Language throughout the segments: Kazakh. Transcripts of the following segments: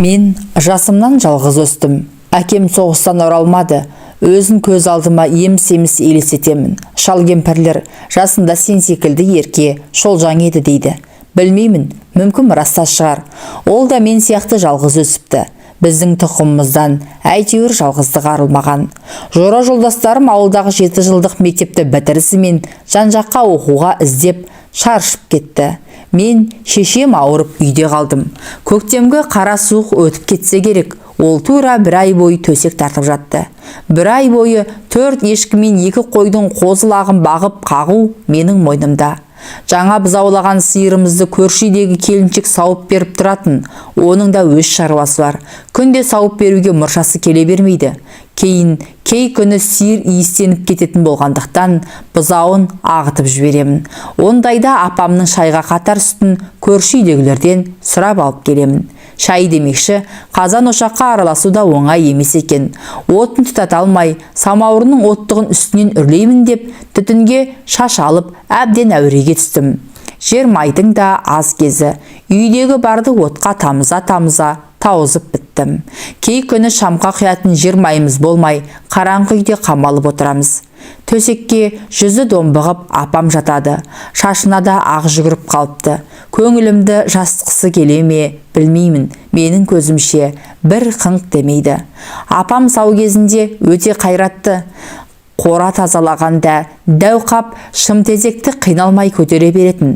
Мен жасымнан жалғыз өстім. Әкем соғыстан оралмады. Өзін көз алдыма еміс-еміс елестетемін. Шал кемпірлер жасында сен секілді ерке, шолжаң еді дейді. Білмеймін, мүмкін рас та шығар. Ол да мен сияқты жалғыз өсіпті. Біздің тұқымымыздан әйтеуір жалғыздық арылмаған. Жора жолдастарым ауылдағы 7 жылдық мектепті бітірісімен жан-жаққа оқуға іздеп шаршып кетті. Мен шешем ауырып үйде қалдым. Көктемгі қара суық өтіп кетсе керек, ол тура бір ай бойы төсек тартып жатты. Бір ай бойы 4 ешкі мен 2 қойдың қозы-лағын бағып қағу менің мойнымда. Жаңа бұзаулаған сиырымызды көрші үйдегі келіншек сауып беріп тұратын. Оның да өз шаруасы бар. Күнде сауып беруге мұршасы келе бермейді. Кейін кей күні сиыр иістеніп кететін болғандықтан бұзауын ағытып жіберемін. Ондайда апамның шайға қатар сүтін көрші үйдегілерден сұрап алып келемін. Шай демекші, қазан ошаққа араласу да оңай емес екен. Отын тұтата алмай, самаурынның оттығын үстінен үрлеймін деп түтінге шаш алып, әбден әуреге түстім. Жер майдың да аз кезі. Үйдегі барды отқа тамыза-тамыза тауызып біттім. Кей күні шамға құятын жер майымыз болмай, қараңғы үйде қамалып отырамыз. Төсекке жүзі домбығып апам жатады. Шашына да ақ жүгіріп қалыпты. Көңілімді жастықсы келе ме, білмеймін. Менің көзімше бір қыңқ демейді. Апам сау кезінде өте қайратты. Қора тазалағанда дәу қап шымтезекті қиналмай көтере беретін.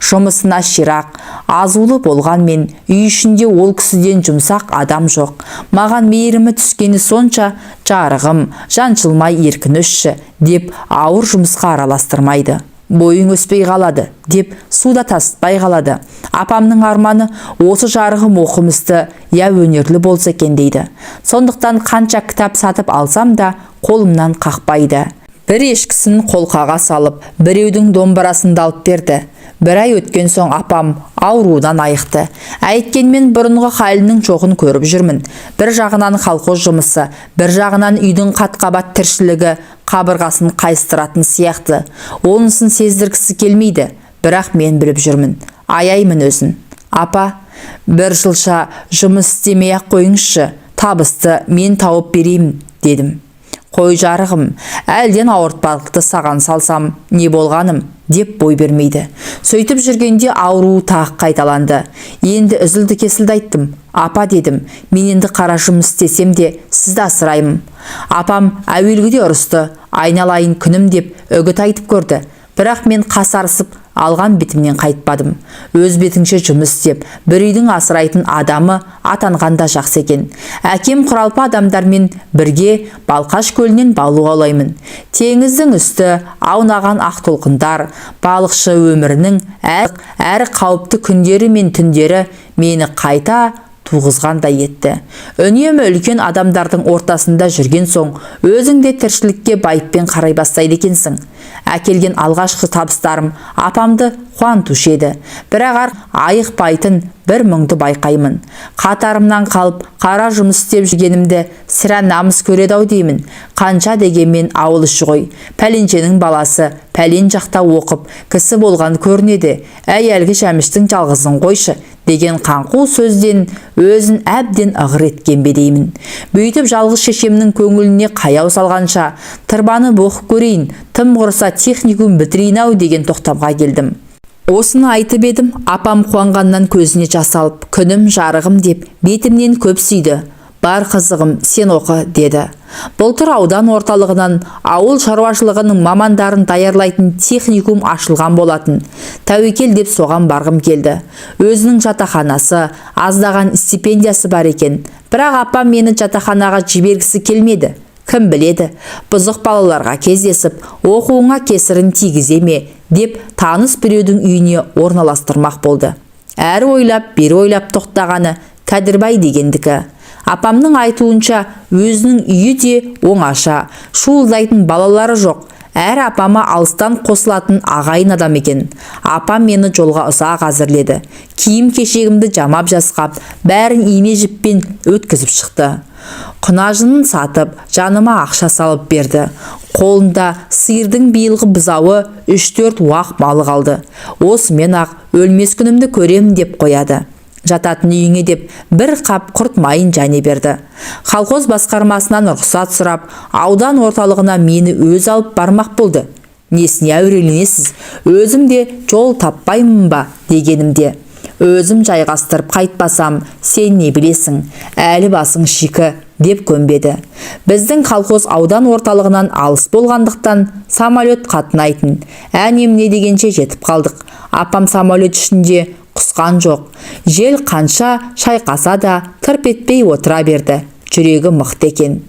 Жұмысына ширақ, азулы болғанмен үй ішінде ол кісіден жұмсақ адам жоқ. Маған мейірімі түскені сонша, жарығым, жаншылмай еркін өсші деп ауыр жұмысқа араластырмайды. Бойың өспей қалады деп суда тасытпай қалады. Апамның арманы осы жарығым оқымысты я өнерлі болса екен дейді. Сондықтан қанша кітап сатып алсам да қолымнан қақпайды. Бір ешкісін қолқаға салып, біреудің домбырасын да алып берді. Бір ай өткен соң апам ауруынан айықты. Әйткенмен бұрынғы халінің жоғын көріп жүрмін. Бір жағынан колхоз жұмысы, бір жағынан үйдің қат-қабат тіршілігі қабырғасын қайыстыратын сияқты. Онысын сездіргісі келмейді, бірақ мен біліп жүрмін. Аяймын өзін. Апа, бір жылша жұмыс істемей-ақ қойыңызшы, табысты мен тауып берейін, дедім. Қой жарығым, әлден ауыртпалықты саған салсам, не болғаным, деп бой бермейді. Сөйтіп жүргенде ауруы тағы қайталанды. Енді үзілді кесілді айттым. Апа дедім, мен енді қара жұмыс істесем де сізді асыраймын. Апам әуелгіде ұрысты, айналайын күнім деп үгіт айтып көрді. Бірақ мен қасарысып алған бетімнен қайтпадым. Өз бетіңше жұмыс істеп, бір үйдің асырайтын адамы атанған да жақсы екен. Әкем құралпы адамдармен бірге Балқаш көлінен балық аулаймын. Теңіздің үсті аунаған ақ толқындар, балықшы өмірінің әр қауіпті күндері мен түндері мені қайта туғызғандай етті. Үнемі үлкен адамдардың ортасында жүрген соң, өзің де тіршілікке байыппен қарай бастайды екенсің. Әкелген алғашқы табыстарым апамды қуантушы еді. Бірақ айықпайтын бір мұңды байқаймын. Қатарымнан қалып, қара жұмыс істеп жүргенімді сірә намыс көреді ау деймін. Қанша дегенмен ауыл іші ғой. Пәленшенің баласы пәлен жақта оқып, кісі болған көрінеді. Әй, әлгі Жәміштің жалғызын қойшы деген қаңқу сөзден өзін әбден ығыр еткен бе деймін. Бүйтіп жалғыз шешемнің көңіліне қаяу салғанша, тырбанып оқып көрейін, тым құрыса техникум бітірейін ау деген тоқтамға келдім. Осыны айтып едім, апам қуанғаннан көзіне жас алып, күнім жарығым деп бетімнен көп сүйді. Бар қызығым, сен оқы, деді. Былтыр аудан орталығынан ауыл шаруашылығының мамандарын даярлайтын техникум ашылған болатын. Тәуекел деп соған барғым келді. Өзінің жатақханасы, аздаған стипендиясы бар екен. Бірақ апам мені жатақханаға жібергісі келмеді. Кім біледі, бұзық балаларға кездесіп, оқуыңа кесірін тигізе ме деп таныс біреудің үйіне орналастырмақ болды. Әрі ойлап, бері ойлап тоқтағаны Кәдірбай дегендікі. Апамның айтуынша, өзінің үйі де оңаша, шуылдайтын балалары жоқ. Әр апама алыстан қосылатын ағайын адам екен. Апам мені жолға ұзақ әзірледі. Киім кешегімді жамап жасқап, бәрін ине жіппен өткізіп шықты. Құнажынын сатып, жаныма ақша салып берді. Қолында сиырдың биылғы бұзауы 3-4 уақ малы қалды. Осымен ақ өлмес күнімді көрем деп қояды. Жататын үйіңе деп бір қап құрт майын және берді. Колхоз басқармасынан рұқсат сұрап, аудан орталығына мені өзі алып бармақ болды. Несіне әуреленесіз, өзім де жол таппаймын ба дегенімде, өзім жайғастырып қайтпасам, сен не білесің, әлі басың шикі деп көнбеді. Біздің колхоз аудан орталығынан алыс болғандықтан самолет қатынайтын. Әне-міне дегенше жетіп қалдық. Апам самолет ішінде құсқан жоқ. Жел қанша шайқаса да тырп етпей отыра берді. Жүрегі мықты екен.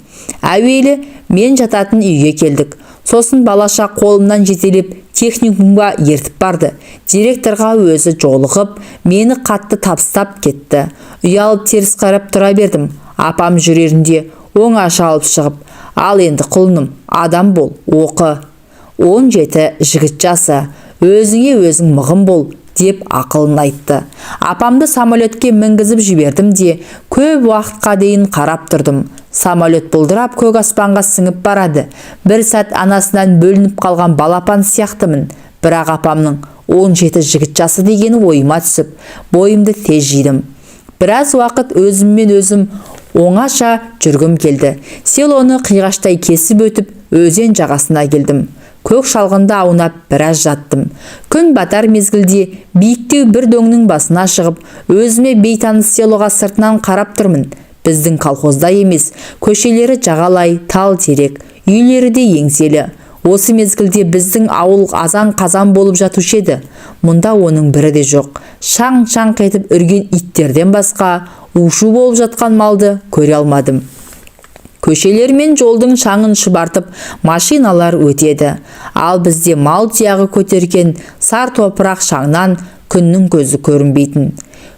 Әуелі мен жататын үйге келдік. Сосын балаша қолымнан жетелеп техникумға ертіп барды. Директорға өзі жолығып, мені қатты табыстап кетті. Ұялып теріс қарап тұра бердім. Апам жүрерінде оңаша алып шығып, ал енді құлыным, адам бол, оқы. 17 жігіт жасы, өзіңе өзің мығым бол, деп ақылын айтты. Апамды самолетке мінгізіп жібердім де, көп уақытқа дейін қарап тұрдым. Самолет бұлдырап көк аспанға сіңіп барады. Бір сәт анасынан бөлініп қалған балапан сияқтымын. Бірақ апамның 17 жігіт жасы дегені ойыма түсіп, бойымды тез жидым. Біраз уақыт өзіммен өзім оңаша жүргім келді. Селоны қиғаштай кесіп өтіп, өзен жағасына келдім. Көк шалғында аунап біраз жаттым. Күн батар мезгілде биіктеу бір дөңнің басына шығып, өзіме бейтаныс селоға сыртынан қарап тұрмын. Біздің колхозда емес, көшелері жағалай, тал терек, үйлері де еңселі. Осы мезгілде біздің ауыл азан-қазан болып жатушы еді. Мұнда оның бірі де жоқ. Шаң-шаң етіп үрген иттерден басқа у-шу болып жатқан малды көре алмадым. Көшелер мен жолдың шаңын шұбартып машиналар өтеді. Ал бізде мал тұяғы көтерген сар топырақ шаңнан күннің көзі көрінбейтін.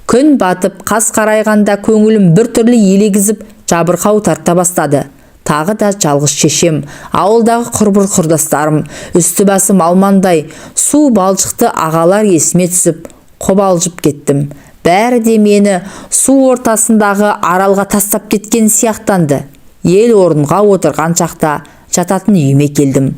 Күн батып, қас қарайғанда көңілім біртүрлі елегізіп жабырқау тарта бастады. Тағы да жалғыз шешем, ауылдағы құрбы-құрдастарым, үсті-басы малмандай, су балшықты ағалар есіме түсіп, қобалжып кеттім. Бәрі де мені су ортасындағы аралға тастап кеткен сияқтанды. Ел орынға отырған шақта жататын үйіме келдім.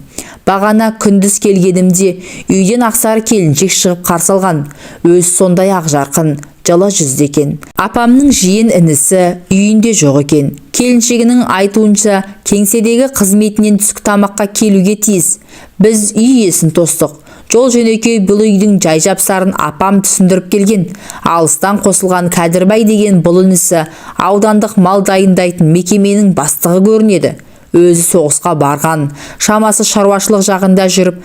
Бағана күндіз келгенімде үйден ақсары келіншек шығып қарсы алған. Өз сондай ақжарқын, жылы жүзді екен. Апамның жиен інісі үйінде жоқ екен. Келіншегінің айтуынша кеңседегі қызметінен түскі тамаққа келуге тиіс. Біз үй иесін тостық. Жол жөнекей бұл үйдің жай жапсарын апам түсіндіріп келген. Алыстан қосылған Кәдірбай деген бұл інісі аудандық мал дайындайтын мекеменің бастығы көрінеді. Өзі соғысқа барған, шамасы шаруашылық жағында жүріп,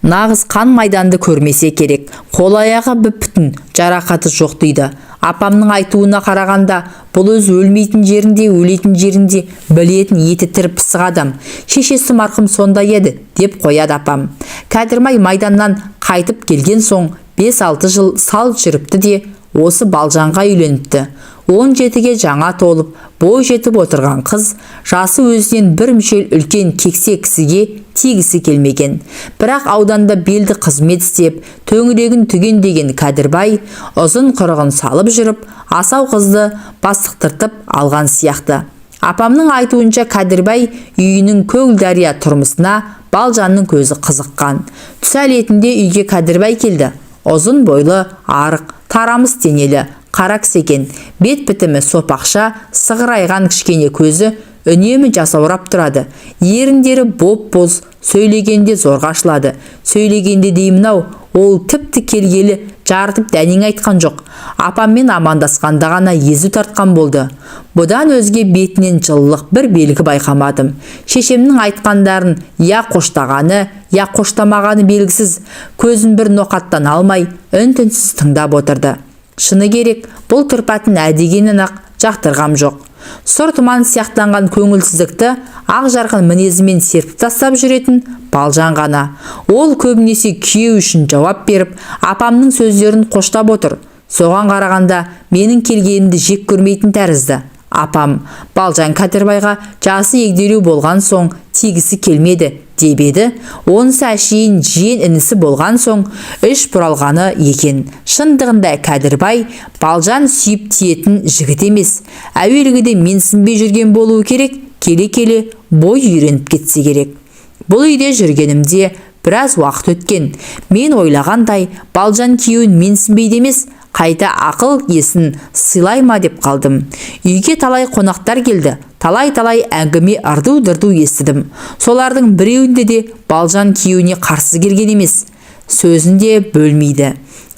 нағыз қан майданды көрмесе керек. Қол аяғы бүп-бүтін, жарақаты жоқ дейді. Апамның айтуына қарағанда, бұл өз өлмейтін жерінде, өлетін жерінде білетін еті тірі пысық адам. Шешесі марқұм сондай еді, деп қояды апам. Кәдірбай майданнан қайтып келген соң 5-6 жыл сал жүріпті де, осы Балжанға үйленіпті. 17-ге жаңа толып, бой жетіп отырған қыз, жасы өзінен бір мүшел үлкен кексе кісіге тигісі келмеген. Бірақ ауданда белді қызмет істеп, төңірегін түгендеген Кәдірбай ұзын құрығын салып жүріп, асау қызды бастықтыртып алған сияқты. Апамның айтуынша Кәдірбай үйінің Көлдария тұрмысына Балжанның көзі қызыққан. Түс әлетінде үйге Кәдірбай келді. Ұзын бойлы, арық, тарамыс денелі, қара кісі екен. Бет бітімі сопақша, сығырайған кішкене көзі үнемі жасаурап тұрады. Еріндері боп-боз, сөйлегенде зорға ашылады. Сөйлегенде деймін-ау, ол тіпті келгелі жарытып дәнең айтқан жоқ. Апаммен амандасқанда ғана езу тартқан болды. Бұдан өзге бетінен жылылық бір белгі байқамадым. Шешемнің айтқандарын я қоштағаны, я қоштамағаны белгісіз, көзін бір ноқаттан алмай, үн-түнсіз тыңдап отырды. Шыны керек, бұл тұрпатын әдегенін-ақ жақтырғам жоқ. Сұр тұман сияқтанған көңілсіздікті ақ жарқын мінезімен серпіп тастап жүретін Балжан ғана. Ол көбінесе күйеу үшін жауап беріп, апамның сөздерін қоштап отыр. Соған қарағанда менің келгенімді жек көрмейтін тәрізді. Апам Балжан Кәдірбайға жасы егделеу болған соң тигісі келмеді деп еді. Онысы әшейін жиен інісі болған соң іш бұралғаны екен. Шындығында Кәдірбай Балжан сүйіп тиетін жігіт емес. Әуелгіде менсінбей жүрген болуы керек, келе-келе бой үйреніп кетсе керек. Бұл үйде жүргенімде біраз уақыт өткен. Мен ойлағандай Балжан күйеуін менсінбейді емес, Қайта ақыл есін сыйлай ма деп қалдым. Үйге талай қонақтар келді. Талай-талай әңгіме ырду-дырду естідім. Солардың біреуінде де Балжан күйеуіне қарсы келген емес. Сөзін де бөлмейді.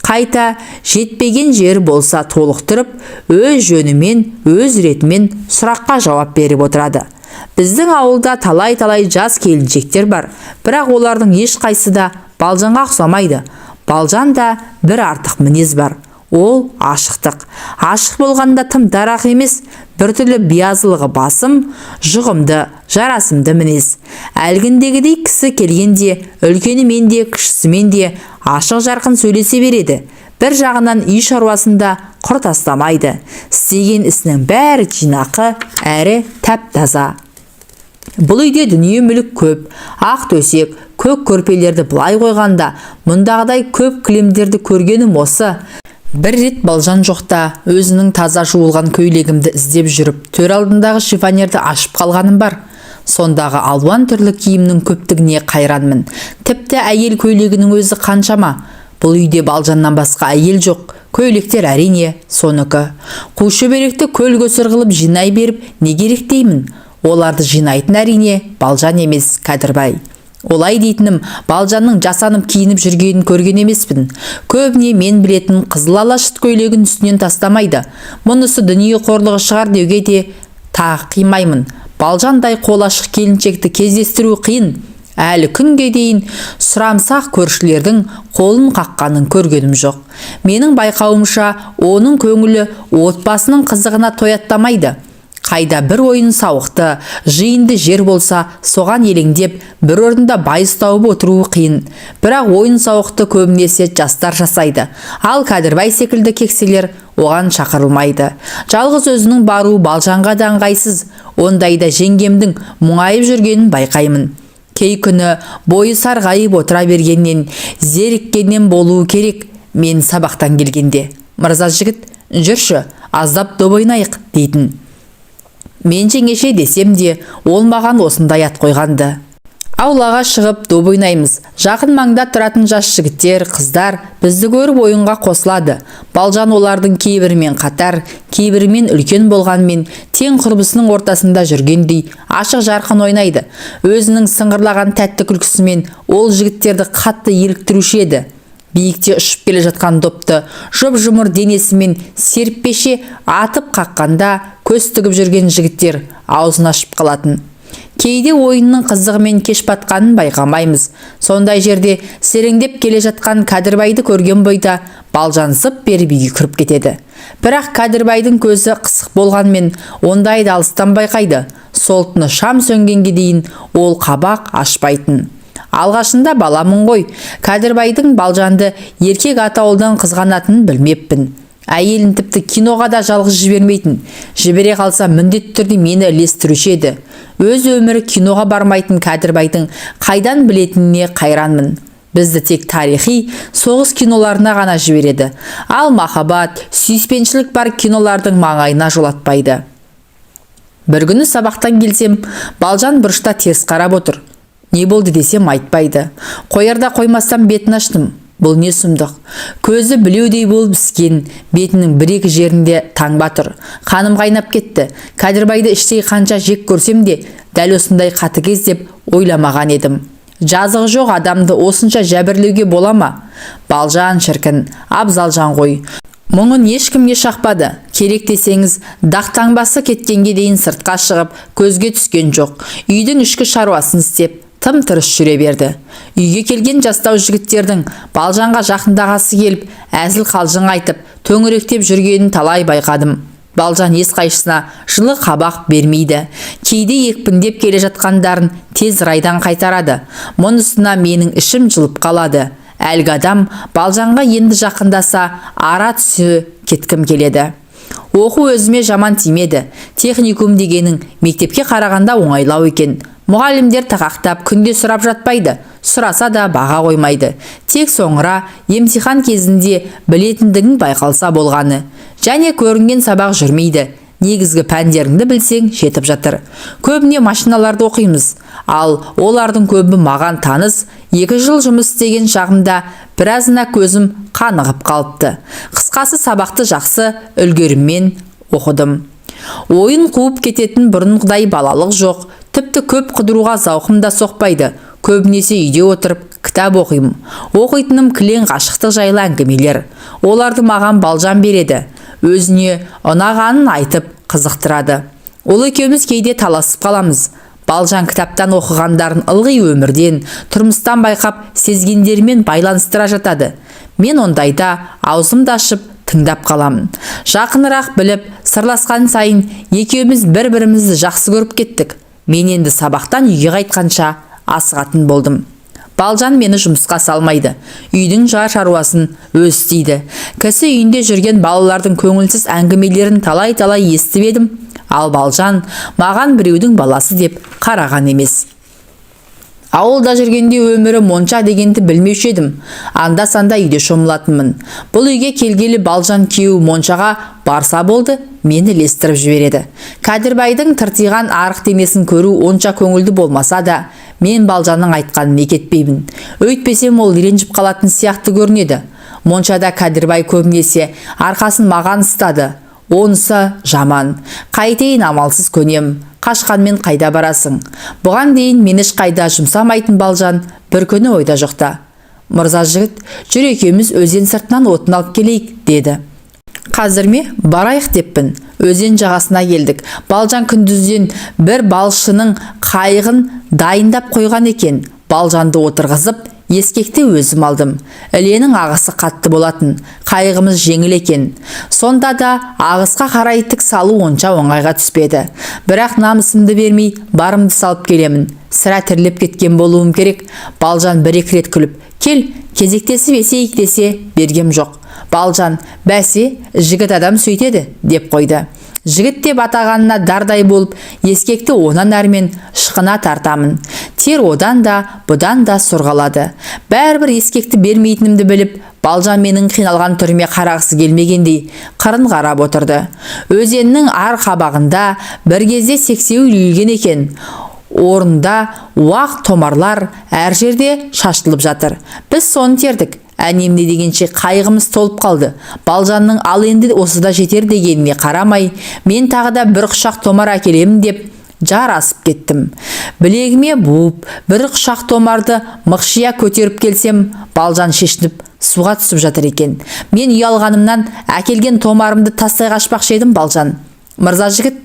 Қайта жетпеген жері болса толықтырып, өз жөнімен, өз ретімен сұраққа жауап беріп отырады. Біздің ауылда талай-талай жас келіншектер бар, бірақ олардың ешқайсысы да Балжанға ұқсамайды. Балжанда бір артық мінез бар. Ол ашықтық. Ашық болғанда тым дарақы емес, біртүрлі биязылығы басым, жұғымды, жарасымды мінез. Әлгіндегідей кісі келгенде үлкенімен де, кішісімен де ашық жарқын сөйлесе береді. Бір жағынан үй шаруасында құр тастамайды. Істеген ісінің бәрі жинақы, әрі тәп-таза. Бұл үйде дүние мүлік көп. Ақ төсек, көк көрпелерді былай қойғанда, мұндағыдай көп кілемдерді көргенім осы. Бір рет Балжан жоқта өзінің таза жуылған көйлегімді іздеп жүріп, төр алдындағы шифонерді ашып қалғаным бар. Сондағы алуан түрлі киімнің көптігіне қайранмын. Тіпті әйел көйлегінің өзі қаншама. Бұл үйде Балжаннан басқа әйел жоқ. Көйлектер әрине соныкі. Қу шөберекті көл көсір қылып жинай беріп не керек деймін. Оларды жинайтын әрине Балжан емес, Кәдірбай. Олай дейтінім, Балжанның жасанып киініп жүргенін көрген емеспін. Көбіне мен білетін қызыл ала шыт көйлегін үстінен тастамайды. Мұнысы дүние қорлығы шығар деуге де тағы қимаймын. Балжандай қол ашық келіншекті кездестіру қиын. Әлі күнге дейін сұрамсақ көршілердің қолын қаққанын көргенім жоқ. Менің байқауымша, оның көңілі отбасының қызығына тояттамайды. Қайда бір ойын сауықты, жиынды жер болса, соған елеңдеп, бір орында байыз тауып отыруы қиын. Бірақ ойын сауықты көбінесе жастар жасайды. Ал Кәдірбай секілді кекселер оған шақырылмайды. Жалғыз өзінің баруы Балжанға да ыңғайсыз. Ондайда жеңгемдің мұңайып жүргенін байқаймын. Кей күні бойы сарғайып отыра бергеннен, зеріккеннен болуы керек. Мен сабақтан келгенде, мырза жігіт, жүрші, аздап доп ойнайық дейтін. Мен жеңеше десем де, ол маған осындай ат қойғанды. Аулаға шығып доп ойнаймыз. Жақын маңда тұратын жас жігіттер, қыздар бізді көріп ойынға қосылады. Балжан олардың кейбірімен қатар, кейбірімен үлкен болғанмен тең құрбысының ортасында жүргендей ашық жарқын ойнайды. Өзінің сыңғырлаған тәтті күлкісімен ол жігіттерді қатты еліктіруші еді. Биікте ұшып келе жатқан допты жұп-жұмыр денесімен серіппеше атып қаққанда көз тігіп жүрген жігіттер аузын ашып қалатын. Кейде ойынның қызығымен кеш батқанын байқамаймыз. Сондай жерде сереңдеп келе жатқан Кәдірбайды көрген бойда Балжан зып беріп үйге кіріп кетеді. Бірақ Кәдірбайдың көзі қысық болғанмен ондайды алыстан байқайды. Сол түні шам сөнгенге дейін ол қабақ ашпайтын. Алғашында баламын ғой, Кәдірбайдың Балжанды еркек атаулыдан қызғанатынын білмеппін. Әйелін тіпті киноға да жалғыз жібермейтін. Жібере қалса міндетті түрде мені ілестіруші еді. Өз өмірі киноға бармайтын Кәдірбайдың қайдан білетініне қайранмын. Бізді тек тарихи соғыс киноларына ғана жібереді. Ал махаббат, сүйіспеншілік бар кинолардың маңайына жолатпайды. Бір күні сабақтан келсем, Балжан бұрышта теріс қарап отыр. Не болды десем айтпайды. Қоярда қоймастан бетін аштым. Бұл не сұмдық? Көзі білеудей болып іскен, бетінің бір-екі жерінде таңба тұр. Қаным қайнап кетті. Кәдірбайды іштей қанша жек көрсем де, дәл осындай қатыгез деп ойламаған едім. Жазығы жоқ адамды осынша жәбірлеуге бола ма? Балжан шіркін, абзалжан ғой. Мұңын ешкімге шақпады. Керек десеңіз, дақ таңбасы кеткенге дейін сыртқа шығып, көзге түскен жоқ. Үйдің ішкі шаруасын істеп, тым тырыс жүре берді. Үйге келген жастау жігіттердің Балжанға жақындағысы келіп, әзіл қалжың айтып, төңіректеп жүргенін талай байқадым. Балжан ешқайсысына жылы қабақ бермейді. Кейде екпіндеп келе жатқандарын тез райдан қайтарады. Мұнысына менің ішім жылып қалады. Әлгі адам Балжанға енді жақындаса, ара түсе кеткім келеді. Оқу өзіме жаман тимеді. Техникум дегенің мектепке қарағанда оңайлау екен. Мұғалімдер тақақтап күнде сұрап жатпайды, сұраса да баға қоймайды. Тек соңыра емтихан кезінде білетіндігің байқалса болғаны. Және көрінген сабақ жүрмейді. Негізгі пәндеріңді білсең жетіп жатыр. Көбіне машиналарды оқимыз. Ал олардың көбі маған таныс, 2 жыл жұмыс істеген шағымда біразына көзім қанығып қалыпты. Қысқасы, сабақты жақсы үлгеріммен оқыдым. Ойын қуып кететін бұрынғыдай балалық жоқ. Тіпті көп қыдыруға зауқым да соқпайды. Көбінесе үйде отырып кітап оқимын. Оқитыным кілең ғашықтық жайлы әңгімелер. Оларды маған Балжан береді. Өзіне ұнағанын айтып қызықтырады. Ол екеуміз кейде таласып қаламыз. Балжан кітаптан оқығандарын ылғи өмірден, тұрмыстан байқап сезгендерімен байланыстыра жатады. Мен ондайда аузымды ашып тыңдап қаламын. Жақынырақ біліп, сырласқан сайын екеуміз бір-бірімізді жақсы көріп кеттік. Мен енді сабақтан үйге қайтқанша асығатын болдым. Балжан мені жұмысқа салмайды. Үйдің жар шаруасын өзі істейді. Кісі үйінде жүрген балалардың көңілсіз әңгімелерін талай-талай естіп едім. Ал Балжан маған біреудің баласы деп қараған емес. Ауылда жүргенде өмірі монша дегенді білмеуші едім. Анда-санда үйде шомылатынмын. Бұл үйге келгелі Балжан күйеуі моншаға барса болды, мені ілестіріп жібереді. Кәдірбайдың тыртиған арық денесін көру онша көңілді болмаса да, мен Балжанның айтқанын екі. Өйтпесем, ол ренжіп қалатын сияқты көрінеді. Моншада Кәдірбай көбінесе арқасын маған ұстады. Онысы жаман. Қайтейін, амалсыз көнем. Қашқанмен қайда барасың? Бұған дейін мені ешқайда жұмсамайтын Балжан бір күні ойда жоқта: «Мырза жігіт, жүр, екеуміз өзен сыртынан отын алып келейік», – деді. «Қазір ме? Барайық», – деппін. Өзен жағасына келдік. Балжан күндізден бір балшының қайығын дайындап қойған екен. Балжанды отырғызып, ескекті өзім алдым. Іленің ағысы қатты болатын. Қайығымыз жеңіл екен. Сонда да ағысқа қарай тік салу онша оңайға түспеді. Бірақ намысымды бермей, барымды салып келемін. Сірә, терлеп кеткен болуым керек. Балжан бір-екі рет күліп: «Кел, кезектесіп есейік», – десе, бергем жоқ. Балжан: «Бәсе, жігіт адам сөйтеді», – деп қойды. Жігіт деп атағанына дардай болып, ескекті онан әрмен ышқына тартамын. Тер одан да, бұдан да сорғалады. Бәрібір ескекті бермейтінімді біліп, Балжан менің қиналған түріме қарағысы келмегендей қырын қарап отырды. Өзеннің ар қабағында бір кезде сексеуіл үйілген екен. Орында уақ томарлар әр жерде шашылып жатыр. Біз соны тердік. Әне-міне дегенше қайығымыз толып қалды. Балжанның «Ал енді осы да жетер» дегеніне қарамай, мен тағы да бір құшақ томар әкелемін деп жар асып кеттім. Білегіме буып, бір құшақ томарды мықшия көтеріп келсем, Балжан шешініп суға түсіп жатыр екен. Мен ұялғанымнан әкелген томарымды тастай қашпақшы едім, Балжан: «Мырза жігіт,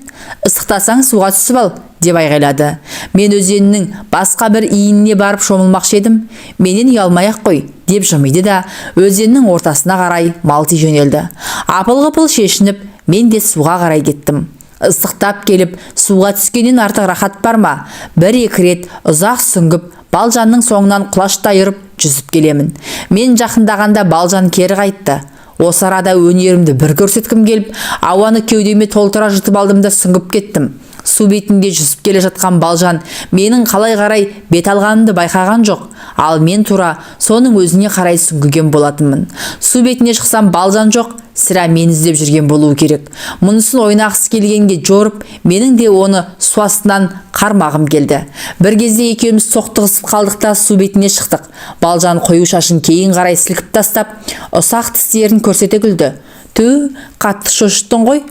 ысықтасаң, суға түсіп ал», – деп айғайлады. Мен өзеннің басқа бір иініне барып шомылмақшы едім. «Менен ұялмай-ақ қой», – деп жымиды да, өзеннің ортасына қарай малти жөнелді. Апыл-ғыпыл шешініп, мен де суға қарай кеттім. Ыстықтап келіп суға түскеннен артық рахат бар ма? Бір-екі рет ұзақ сүңгіп, Балжанның соңынан құлаштай ұрып жүзіп келемін. Мен жақындағанда Балжан кері қайтты. Осы арада өнерімді бір көрсеткім келіп, ауаны кеудеме толтыра жұтып алдым да, сүңгіп кеттім. Су бетінде жүзіп келе жатқан Балжан менің қалай қарай бет алғанымды байқаған жоқ. Ал мен тура соның өзіне қарай сүңгіген болатынмын. Су бетіне шықсам, Балжан жоқ. Сірә, мені іздеп жүрген болуы керек. Мұнысын ойнағысы келгенге жорып, менің де оны су астынан қармағым келді. Бір кезде екеуміз соқтығысып қалдық та, су бетіне шықтық. Балжан қою шашын кейін қарай сілкіп тастап, ұсақ тістерін көрсете күлді: «Тү, қатты шошыттың ғой».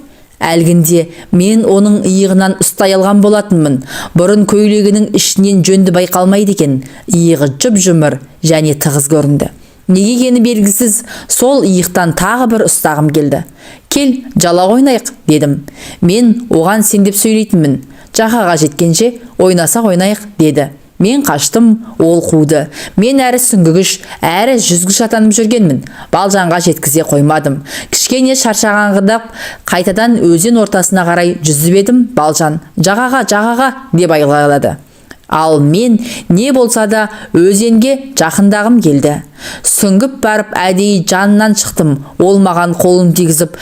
Әлгінде мен оның иығынан ұстай алған болатынмын. Бұрын көйлегінің ішінен жөнді байқалмайды екен. Иығы жұп-жұмыр және тығыз көрінді. Неге екені белгісіз, сол иықтан тағы бір ұстағым келді. «Кел, жалақ ойнайық», – дедім. Мен оған сен деп сөйлейтінмін. «Жағаға жеткенше ойнасақ, ойнайық», – деді. Мен қаштым, ол қуды. Мен әрі сүңгігіш, әрі жүзгіш атанып жүргенмін. Балжанға жеткізе қоймадым. Кішкене шаршағаңқырап, қайтадан өзен ортасына қарай жүзіп едім, Балжан: «Жағаға, жағаға!» – деп айғайлады. Ал мен не болса да өзенге жақындағым келді. Сүңгіп барып, әдейі жанынан шықтым. Ол маған қолын тигізіп,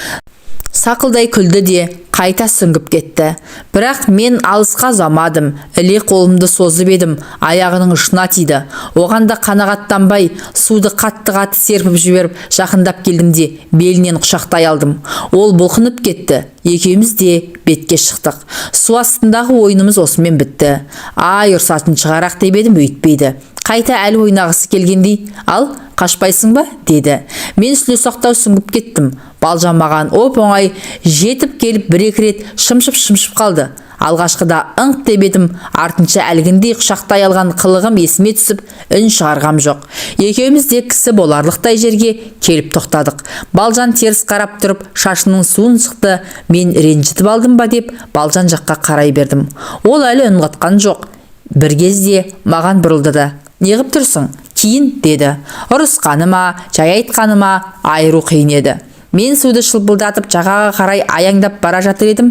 сақылдай күлді де, қайта сүңгіп кетті. Бірақ мен алысқа ұзамадым. Іле қолымды созып едім, аяғының ұшына тиді. Оған да қанағаттанбай, суды қатты-қатты серпіп жіберіп, жақындап келдім де, белінен құшақтай алдым. Ол бұлқынып кетті. Екеуміз де бетке шықтық. Су астындағы ойынымыз осымен бітті. Ай, ұрсатын шығар-ақ деп едім, өйтпейді. Қайта әлі ойнағысы келгендей, «Ал, қашпайсың ба?» деді. Мен сүле сақтау сүңгіп кеттім. Балжан маған оп-оңай жетіп келіп, бір-екі рет шымшып-шымшып қалды. Алғашқыда ыңқ деп едім, артынша әлгіндей құшақтай алған қылығым есіме түсіп, үн шығарғам жоқ. Екеуміз де кісі боларлықтай жерге келіп тоқтадық. Балжан теріс қарап тұрып, шашының суын сықты. Мен ренжітіп алдым ба деп Балжан жаққа қарай бердім. Ол әлі үн қатқан жоқ. Бір кезде маған бұрылды да, «Неғып тұрсың? Киін», деді. Ұрысқаны ма, жай айтқаны ма, айыру қиын еді. Мен суды шылпылдатып жағаға қарай аяңдап бара жатыр едім.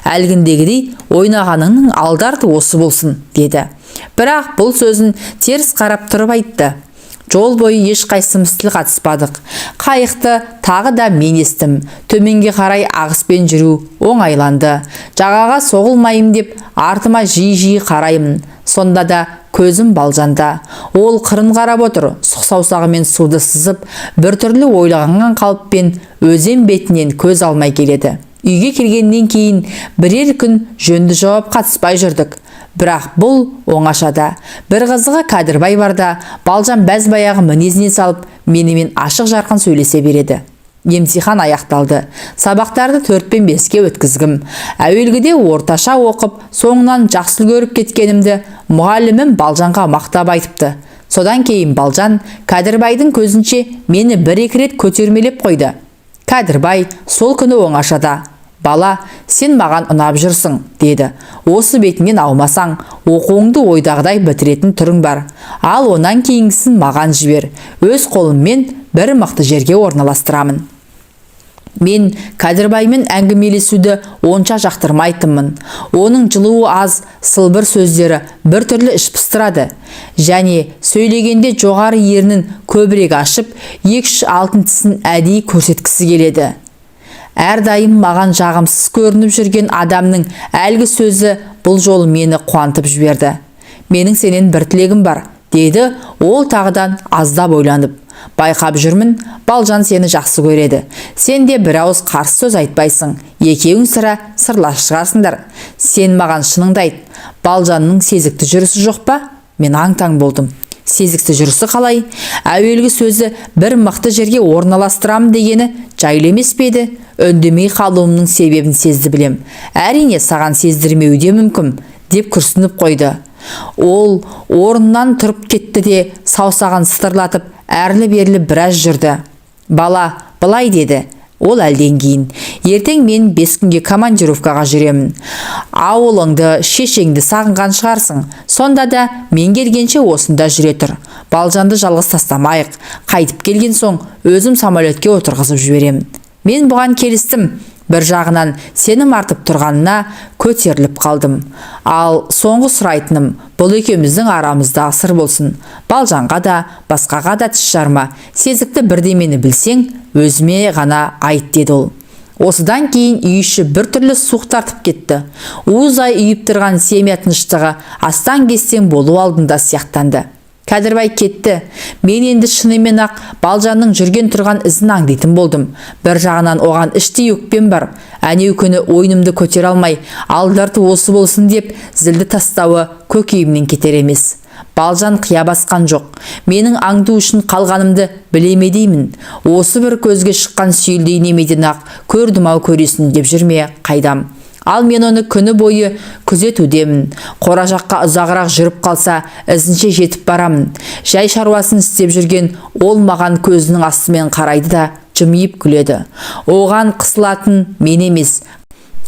«Әлгіндегідей ойнағаныңның алды-арты осы болсын», деді. Бірақ бұл сөзін теріс қарап тұрып айтты. Жол бойы ешқайсымыз тіл қатыспадық. Қайықты тағы да мен естім. Төменге қарай ағыспен жүру оңайланды. Жағаға соғылмайым деп артыма жиі-жиі қараймын. Сонда да көзім Балжанда. Ол қырын қарап отыр, сұқ саусағымен суды сызып, біртүрлі ойланған қалыппен өзен бетінен көз алмай келеді. Үйге келгеннен кейін бірер күн жөнді жауап қатыспай жүрдік. Бірақ бұл оңашада. Бір қызығы, Кәдірбай барда Балжан бәз баяғы мінезіне салып, менімен ашық жарқын сөйлесе береді. Емтихан аяқталды. Сабақтарды 4 пен 5-ке өткізгім. Әуелгіде орташа оқып, соңынан жақсы үлгеріп кеткенімді мұғалімім Балжанға мақтап айтыпты. Содан кейін Балжан Кәдірбайдың көзінше мені бір-екі рет көтермелеп қойды. Кәдірбай сол күні оңашада, «Бала, сен маған ұнап жүрсің», деді. «Осы бетіңнен аумасаң, оқуыңды ойдағыдай бітіретін түрің бар. Ал онан кейінгісін маған жібер. Өз қолыммен бір мықты жерге орналастырамын». Мен Кәдірбаймен әңгімелесуді онша жақтырмайтынмын. Оның жылуы аз, сылбыр сөздері біртүрлі іш пыстырады. Және сөйлегенде жоғары ернін көбірек ашып, екі-үш алтын тісін әдейі көрсеткісі келеді. Әрдайым маған жағымсыз көрініп жүрген адамның әлгі сөзі бұл жолы мені қуантып жіберді. «Менің сенен бір тілегім бар», деді ол тағыдан аздап ойланып. «Байқап жүрмін, Балжан сені жақсы көреді. Сен де бір ауыз қарсы сөз айтпайсың. Екеуің сірә сырлас шығарсыңдар. Сен маған шыныңды айт. Балжанның сезікті жүрісі жоқ па?» Мен аң-таң болдым. Сезікті жүрісі қалай? Әуелгі сөзі бір мықты жерге орналастырам дегені жайлы емес пе еді? Үндемей қалуымның себебін сезді білем. «Әрине, саған сездірмеуі де мүмкін», деп күрсініп қойды. Ол орнынан тұрып кетті де, саусағын сытырлатып, әрлі-берлі біраз жүрді. «Бала, былай», деді ол әлден кейін. «Ертең мен 5 күнге командировкаға жүремін. Ауылыңды, шешеңді сағынған шығарсың. Сонда да мен келгенше осында жүре тұр. Балжанды жалғыз тастамайық. Қайтып келген соң өзім самолетке отырғызып жіберемін». Мен бұған келістім. Бір жағынан сенім артып тұрғанына көтеріліп қалдым. «Ал соңғы сұрайтыным, бұл екеуміздің арамыздағы сыр болсын. Балжанға да, басқаға да тіс жарма. Сезікті бірдемені білсең, өзіме ғана айт», деді ол. Осыдан кейін үй іші біртүрлі суық тартып кетті. Уыздай үйіп тұрған семья тыныштығы астан-кестең болу алдында сияқтанды. Кәдірбай кетті. Мен енді шынымен ақ Балжанның жүрген тұрған ізін аңдитын болдым. Бір жағынан оған іштей өкпем бар. Әнеу күні ойынымды көтере алмай, алды-арты осы болсын деп зілді тастауы көкейімнен кетер емес. Балжан қия басқан жоқ. Менің аңду үшін қалғанымды біле ме деймін. Осы бір көзге шыққан сүйелдей немеден ақ көрдім-ау көресін деп жүрме қайдам. Ал мен оны күні бойы күзетудемін. Қора жаққа ұзағырақ жүріп қалса, ізінше жетіп барамын. Жай шаруасын істеп жүрген ол маған көзінің астымен қарайды да жымиып күледі. Оған қысылатын мен емес.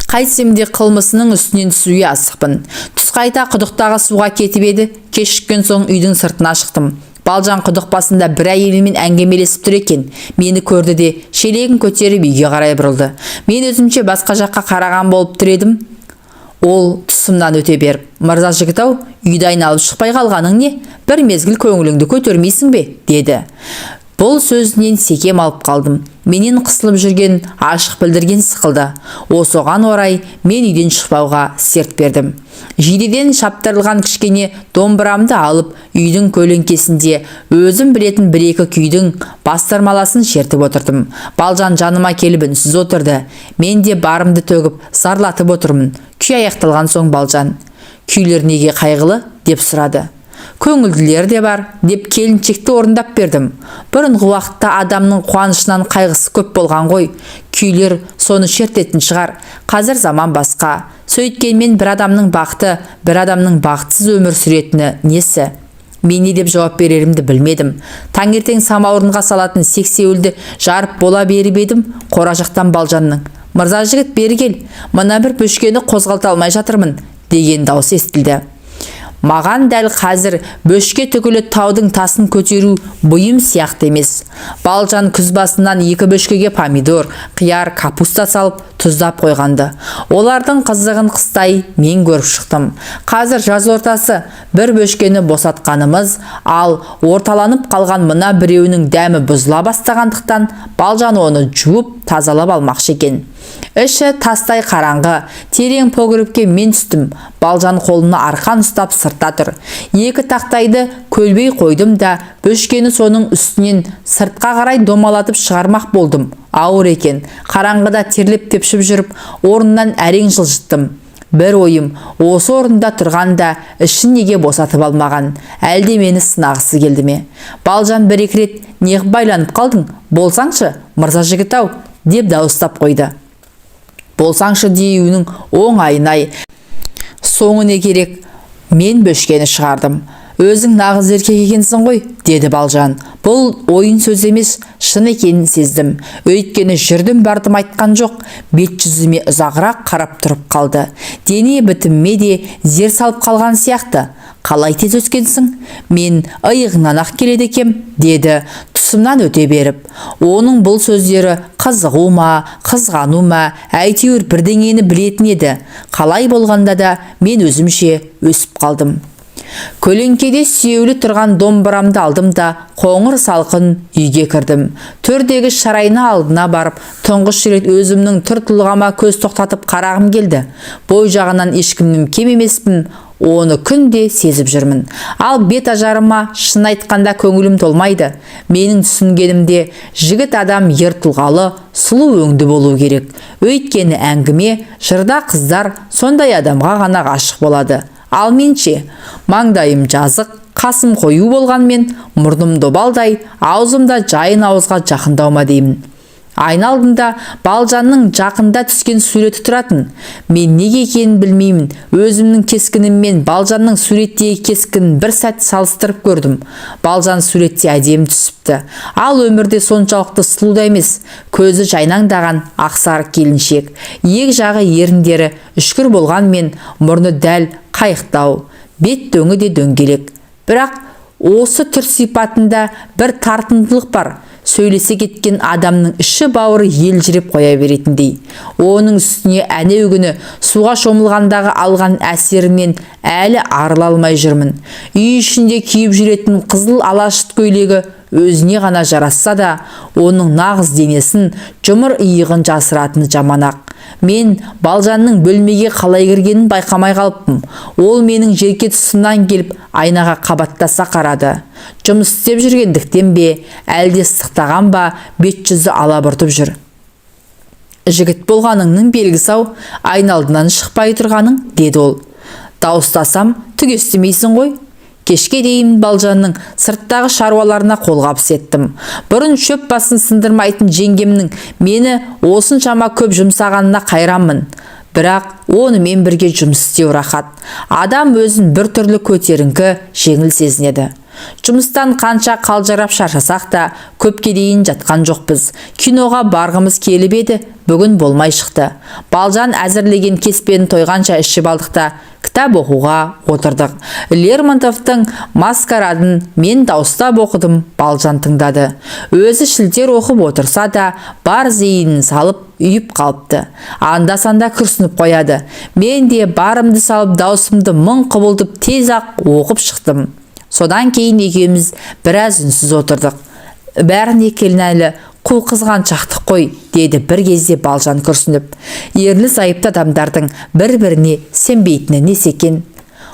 Қайтсем де қылмысының үстінен түсуге асықпын. Түс қайта құдықтағы суға кетіп еді, кешіккен соң үйдің сыртына шықтым. Балжан құдық басында бір әйелмен әңгімелесіп тұр екен. Мені көрді де, шелегін көтеріп үйге қарай бұрылды. Мен өзімше басқа жаққа қараған болып тұр едім. Ол тұсымнан өте беріп, «Мырза жігіт-ау, үйді айналып шықпай қалғаның не? Бір мезгіл көңіліңді көтермейсің бе?» деді. Бұл сөзінен секем алып қалдым. Менен қысылып жүрген ашық білдірген сықылды. Осыған орай мен үйден шықпауға серт бердім. Жидеден шаптырылған кішкене домбырамды алып, үйдің көлеңкесінде өзім білетін бір-екі күйдің бастырмаласын шертіп отырдым. Балжан жаныма келіп үнсіз отырды. Мен де барымды төгіп, зарлатып отырмын. Күй аяқталған соң Балжан, «Күйлер неге қайғылы?» деп сұрады. Көңілділер де бар, деп келіншекті орындап бердім. Бұрынғы уақытта адамның қуанышынан қайғысы көп болған ғой. Күйлер соны шертетін шығар. Қазір заман басқа. Сөйткенмен бір адамның бақыты, бір адамның бақытсыз өмір сүретіні несі? Мен не деп жауап берерімді білмедім. Таңертең самаурынға салатын сексеуілді жарып бола беріп едім, қора жақтан Балжанның: "Мырза жігіт, бері кел, мына бір бөшкені қозғалта алмай жатырмын", деген дауыс естілді. Маған дәл қазір бөшке түгілі таудың тасын көтеру бұйым сияқты емес. Балжан күз басынан екі бөшкеге помидор, қияр, капуста салып тұздап қойғанды. Олардың қызығын қыстай мен көріп шықтым. Қазір жаз ортасы, бір бөшкені босатқанымыз, ал орталанып қалған мына біреуінің дәмі бұзыла бастағандықтан Балжан оны жуып тазалап алмақшы екен. Іші тастай қараңғы, терең погребке мен түстім. Балжан қолына арқан ұстап сыртта тұр. Екі тақтайды көлбей қойдым да, бөшкені соның үстінен сыртқа қарай домалатып шығармақ болдым. Ауыр екен. Қараңғыда терлеп тепшіп жүріп, орнынан әрең жылжыттым. Бір ойым, осы орында тұрғанда ішін неге босатып алмаған? Әлде мені сынағысы келді ме? Балжан бір екі рет: "Неғып байланып қалдың? Болсаңшы, мырза жігіт ау", деп дауыстап қойды. Болсаңшы деуінің оңайын-ай. Соңы не керек? Мен бөшкені шығардым. "Өзің нағыз еркек екенсің ғой", деді Балжан. Бұл ойын сөз емес, шын екенін сездім. Өйткені жүрдім бардым айтқан жоқ, бет жүзіме ұзағырақ қарап тұрып қалды. Дене бітіміме де зер салып қалған сияқты. "Қалай тез өскенсің? Мен иығыңнан ақ келеді екем", деді тұсымнан өте беріп. Оның бұл сөздері қызығу ма, қызғану ма, әйтеуір бірдеңені білетін еді. Қалай болғанда да мен өзімше өсіп қалдым. Көлеңкеде сүйеулі тұрған домбырамды алдым да, қоңыр салқын үйге кірдім. Төрдегі шарайна алдына барып, тұңғыш рет өзімнің түр тұлғама көз тоқтатып қарағым келді. Бой жағынан ешкімнен кем емеспін, оны күнде сезіп жүрмін. Ал бет ажарыма шын айтқанда көңілім толмайды. Менің түсінгенімде, жігіт адам ер тұлғалы, сұлу өңді болу керек. Өйткені әңгіме, жырда қыздар сондай адамға ғана ғашық болады. Ал мен ше? Маңдайым жазық, қасым қою болғанмен, мұрным добалдай, аузым да жайын ауызға жақындау ма деймін. Айна алдында Балжанның жақында түскен суреті тұратын. Мен неге екенін білмеймін, өзімнің кескініммен Балжанның суреттегі кескінін бір сәт салыстырып көрдім. Балжан суретте әдемі түсіпті. Ал өмірде соншалықты сұлу да емес. Көзі жайнаңдаған ақсары келіншек. Иек жағы еріндері үшкір болғанмен, мұрны дәл қайықтау, бет дөңі де дөңгелек. Бірақ осы түр сипатында бір тартымдылық бар. Сөйлесе кеткен адамның іші бауыры елжіреп қоя беретіндей. Оның үстіне әнеу күні суға шомылғандағы алған әсерімнен әлі арыла алмай жүрмін. Үй ішінде киіп жүретін қызыл алашыт көйлегі өзіне ғана жарасса да, оның нағыз денесін, жұмыр иығын жасыратыны жаман-ақ. Мен Балжанның бөлмеге қалай кіргенін байқамай қалыппын. Ол менің желке тұсымнан келіп, айнаға қабаттаса қарады. Жұмыс істеп жүргендіктен бе, әлде ыстықтаған ба, бет жүзі алабұртып жүр. "Жігіт болғаныңның белгісі ау, айна алдынан шықпай тұрғаның", деді ол. "Дауыстасам, түк естімейсің ғой". Кешке дейін Балжанның сырттағы шаруаларына қолғабыс еттім. Бұрын шөп басын сындырмайтын жеңгемнің мені осыншама көп жұмсағанына қайранмын. Бірақ онымен бірге жұмыс істеу рахат. Адам өзін бір түрлі көтеріңкі, жеңіл сезінеді. Жұмыстан қанша қалжырап шаршасақ та, көпке дейін жатқан жоқпыз. Киноға барғымыз келіп еді, бүгін болмай шықты. Балжан әзірлеген кеспені тойғанша ішіп алдық та, кітап оқуға отырдық. Лермонтовтың "Маскарадын" мен дауыстап оқыдым, Балжан тыңдады. Өзі шілтер оқып отырса да, бар зейінін салып ұйып қалыпты. Анда-санда күрсініп қояды. Мен де барымды салып, даусымды мың құбылтып тез-ақ оқып шықтым. Содан кейін екеуміз біраз үнсіз отырдық. "Бәріне кінәлі қу қызғаншақтық қой", деді бір кезде Балжан күрсініп. Ерлі зайыпты адамдардың бір-біріне сенбейтіні несі екен?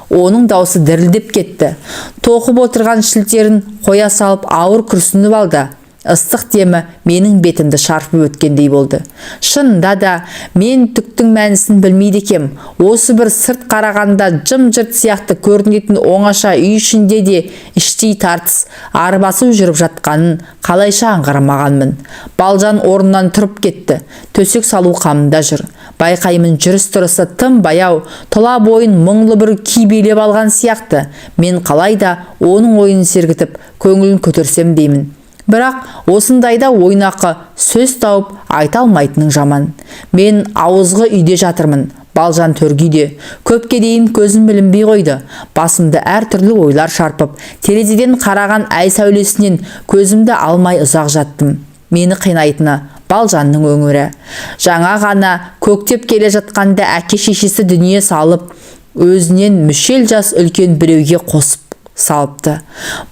Оның даусы дірілдеп кетті. Тоқып отырған шілтерін қоя салып, ауыр күрсініп алды. Ыстық демі менің бетімді шарпып өткендей болды. Шынында да мен түктің мәнісін білмейді екем. Осы бір сырт қарағанда жым-жырт сияқты көрінетін оңаша үй ішінде де іштей тартыс, арбасу жүріп жатқанын қалайша аңғармағанмын. Балжан орнынан тұрып кетті. Төсек салу қамында жүр. Байқаймын, жүріс-тұрысы тым баяу, тұла бойын мұңлы бір күй билеп алған сияқты. Мен қалайда оның ойын сергітіп, көңілін көтерсем деймін. Бірақ осындайда ойнақы сөз тауып айта алмайтының жаман. Мен ауызғы үйде жатырмын, Балжан төргі үйде. Көпке дейін көзім білінбей қойды. Басымды әртүрлі ойлар шарпып, терезеден қараған ай сәулесінен көзімді алмай ұзақ жаттым. Мені қинайтыны Балжанның өңірі. Жаңа ғана көктеп келе жатқанда әке шешесі дүние салып, өзінен мүшел жас үлкен біреуге қосып салыпты.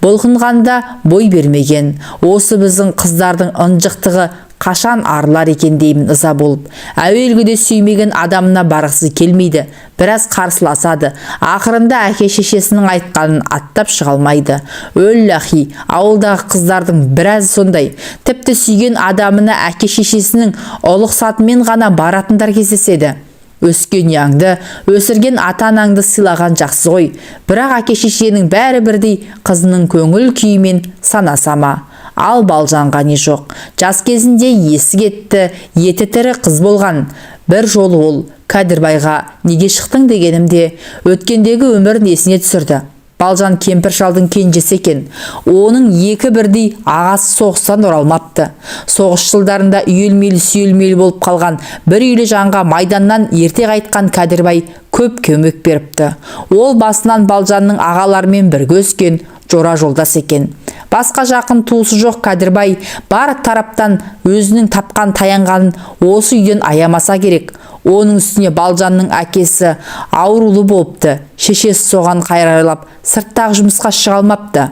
Бұлқынғанда бой бермеген. Осы біздің қыздардың ынжықтығы қашан арылар екен деймін ыза болып. Әуелгіде сүймеген адамына барғысы келмейді. Біраз қарсыласады. Ақырында әке шешесінің айтқанын аттап шыға алмайды. Өлләхи, ауылдағы қыздардың біраз сондай. Тіпті сүйген адамына әке шешесінің ұлықсатымен ғана баратындар кездеседі. Өскен ұяңды, өсірген ата-анаңды сыйлаған жақсы ғой. Бірақ әке шешенің бәрі бірдей қызының көңіл күйімен санаса ма? Ал Балжанға не жоқ. Жас кезінде есі кетті, еті тірі қыз болған. Бір жолы ол Кәдірбайға неге шықтың дегенімде өткендегі өмірін есіне түсірді. Балжан кемпір шалдың кенжесі екен. Оның екі бірдей ағасы соғыстан оралмапты. Соғыс жылдарында үйелмелі-сүйелмелі болып қалған бір үйлі жанға майданнан ерте қайтқан Кәдірбай көп көмек беріпті. Ол басынан Балжанның ағаларымен бірге өскен жора жолдас екен. Басқа жақын туысы жоқ Кәдірбай бар тараптан өзінің тапқан таянғанын осы үйден аямаса керек. Оның үстіне Балжанның әкесі аурулы болыпты. Шешесі соған қайрайлап сырттағы жұмысқа шыға алмапты.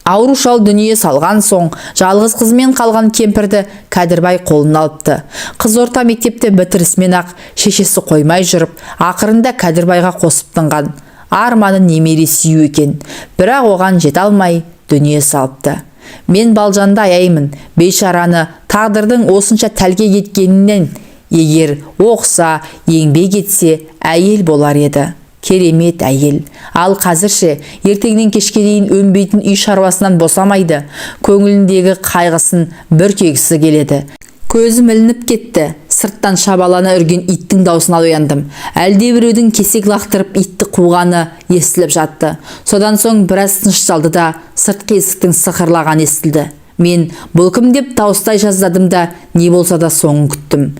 Ауру шал дүние салған соң жалғыз қызымен қалған кемпірді Кәдірбай қолына алыпты. Қыз орта мектепті бітірісімен ақ шешесі қоймай жүріп, ақырында Кәдірбайға қосып тынған. Арманы немере сүю екен. Бірақ оған жете алмай дүние салыпты. Мен Балжанды аяймын. Бейшараны тағдырдың осынша тәлкек еткенінен егер оқса, еңбек етсе, әйел болар еді. Керемет әйел. Ал қазірше ертеңнен кешке дейін өнбейтін үй шаруасынан босамайды. Көңіліндегі қайғысын бүркегісі келеді. Көзім ілініп кетті. Сырттан шабалана үрген иттің даусына ояндым. Әлде біреудің кесек лақтырып итті қуғаны естіліп жатты. Содан соң біраз тынышталды да сыртқы есіктің сықырлағаны естілді. Мен бұл кім деп дауыстай жаздадым да не болса да соңын күттім.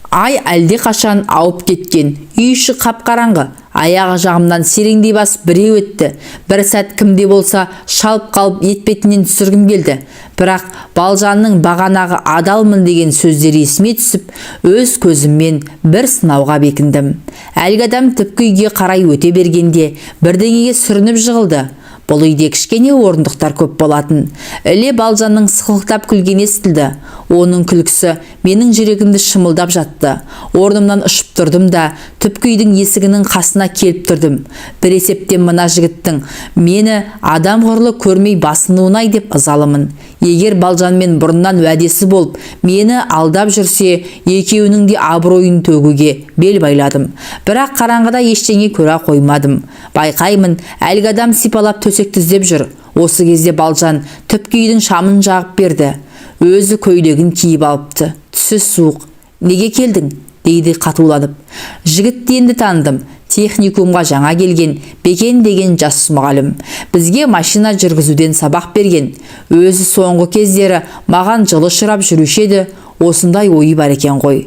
Ай әлде қашан ауып кеткен. Үй іші қап-қараңғы. Аяғы жағымнан сереңдей басып біреу өтті. Бір сәт кімде болса шалып қалып етпетінен түсіргім келді. Бірақ Балжанның бағанағы адалмын деген сөздері есіме түсіп, өз көзіммен бір сынауға бекіндім. Әлгі адам түпкі үйге қарай өте бергенде бірдеңеге сүрініп жығылды. Бұл үйде кішкене орындықтар көп болатын. Іле Балжанның сықылықтап күлгені естілді. Оның күлкісі менің жүрегімді шымылдап жатты. Орнымнан ұшып тұрдым да түпкі үйдің есігінің қасына келіп тұрдым. Бір есептен мына жігіттің мені адам құрлы көрмей басынуын-ай деп ызалымын. Егер Балжанмен бұрыннан уәдесі болып, мені алдап жүрсе, екеуінің де абыройын төгуге бел байладым. Бірақ қараңғыда ештеңе көре қоймадым. Байқаймын, әлгі адам сипалап төсекті іздеп жүр. Осы кезде Балжан түпкі үйдің шамын жағып берді. Өзі көйлегін киіп алыпты. Түсі суық. Неге келдің? Дейді қатуланып. Жігітті енді таныдым. Техникумға жаңа келген Бекен деген жас мұғалім. Бізге машина жүргізуден сабақ берген. Өзі соңғы кездері маған жылы ұшырап жүруші еді. Осындай ойы бар екен ғой.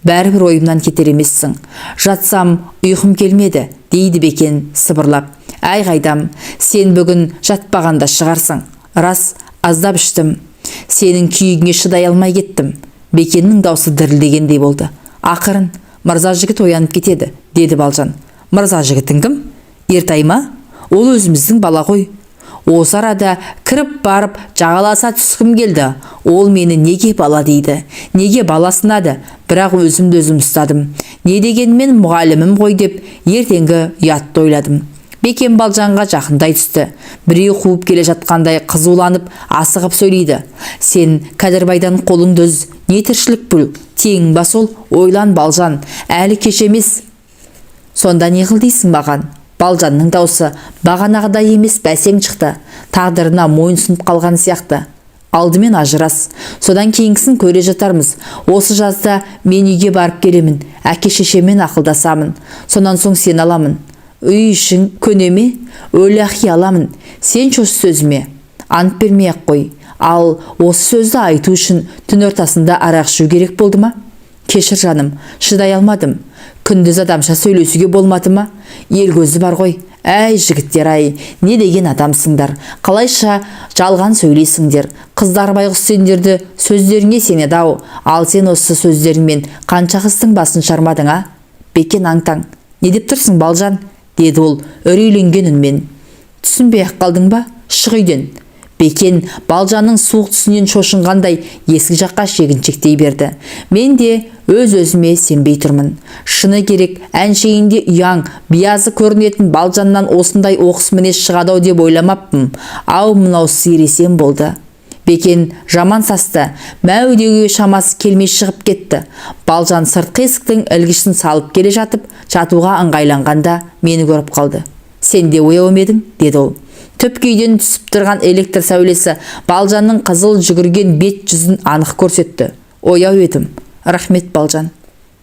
Бәрібір ойымнан кетер емессің. Жатсам ұйқым келмеді, дейді Бекен сыбырлап. Әй қайдам, сен бүгін жатпағанда шығарсың. Рас, аздап іштім. Сенің күйігіңе шыдай алмай кеттім. Бекеннің даусы дірілдегендей болды. Ақырын, мырза жігіт оянып кетеді, деді Балжан. Мырза жігітің кім? Ертай ма? Ол өзіміздің бала ғой. Осы арада кіріп барып жағаласа түскім келді. Ол мені неге бала дейді, неге баласынады, бірақ өзімді өзім ұстадым. Не дегенмен мұғалімім ғой деп ертеңгі ұятты ойладым. Бекен Балжанға жақындай түсті. Біреу қуып келе жатқандай қызуланып, асығып сөйлейді. Сен Кәдірбайдан қолыңды үз, не тіршілік бұл, тең ба сол, ойлан, Балжан, әлі кеш емес. Сонда не қыл дейсің маған? Балжанның даусы бағанағыдай емес, бәсең шықты. Тағдырына мойынсұнып қалған сияқты. Алдымен ажырас. Содан кейінгісін көре жатармыз. Осы жазда мен үйге барып келемін. Әке шешеммен ақылдасамын. Сонан соң сен аламын. Үй ішің көне ме? Өләхи аламын. Сен осы сөзіме. Ант бермей-ақ қой. Ал осы сөзді айту үшін түн ортасында арақ ішу керек болды ма? Кешір, жаным, шыдай алмадым. Күндіз адамша сөйлесуге болмады ма? Ел көзі бар ғой. Әй, жігіттер ай, не деген адамсыңдар? Қалайша жалған сөйлейсіңдер? Қыздар байғұс сендерді сөздеріңе сенеді ау. Ал сен осы сөздеріңмен қанша қыздың басын шармадың, а? Бекен аң-таң. Не деп тұрсың, Балжан? Деді ол үрейленген үнмен. Түсінбей-ақ қалдың ба? Шық үйден. Бекен Балжанның суық түсінен шошынғандай есік жаққа шегіншектей берді. Мен де өз-өзіме сенбей тұрмын. Шыны керек, әншейінде ұяң, биязы көрінетін Балжаннан осындай оқыс мінез шығады ау деп ойламаппын. Ау, мынау сиыр есен болды. Бекен жаман састы, мәу деуге шамасы келмей шығып кетті. Балжан сыртқы есіктің ілгішін салып келе жатып, жатуға ыңғайланғанда мені көріп қалды. Сен де ояу ма едің? Деді ол. Түпкі үйден түсіп тұрған электр сәулесі Балжанның қызыл жүгірген бет жүзін анық көрсетті. Ояу едім. Рахмет, Балжан.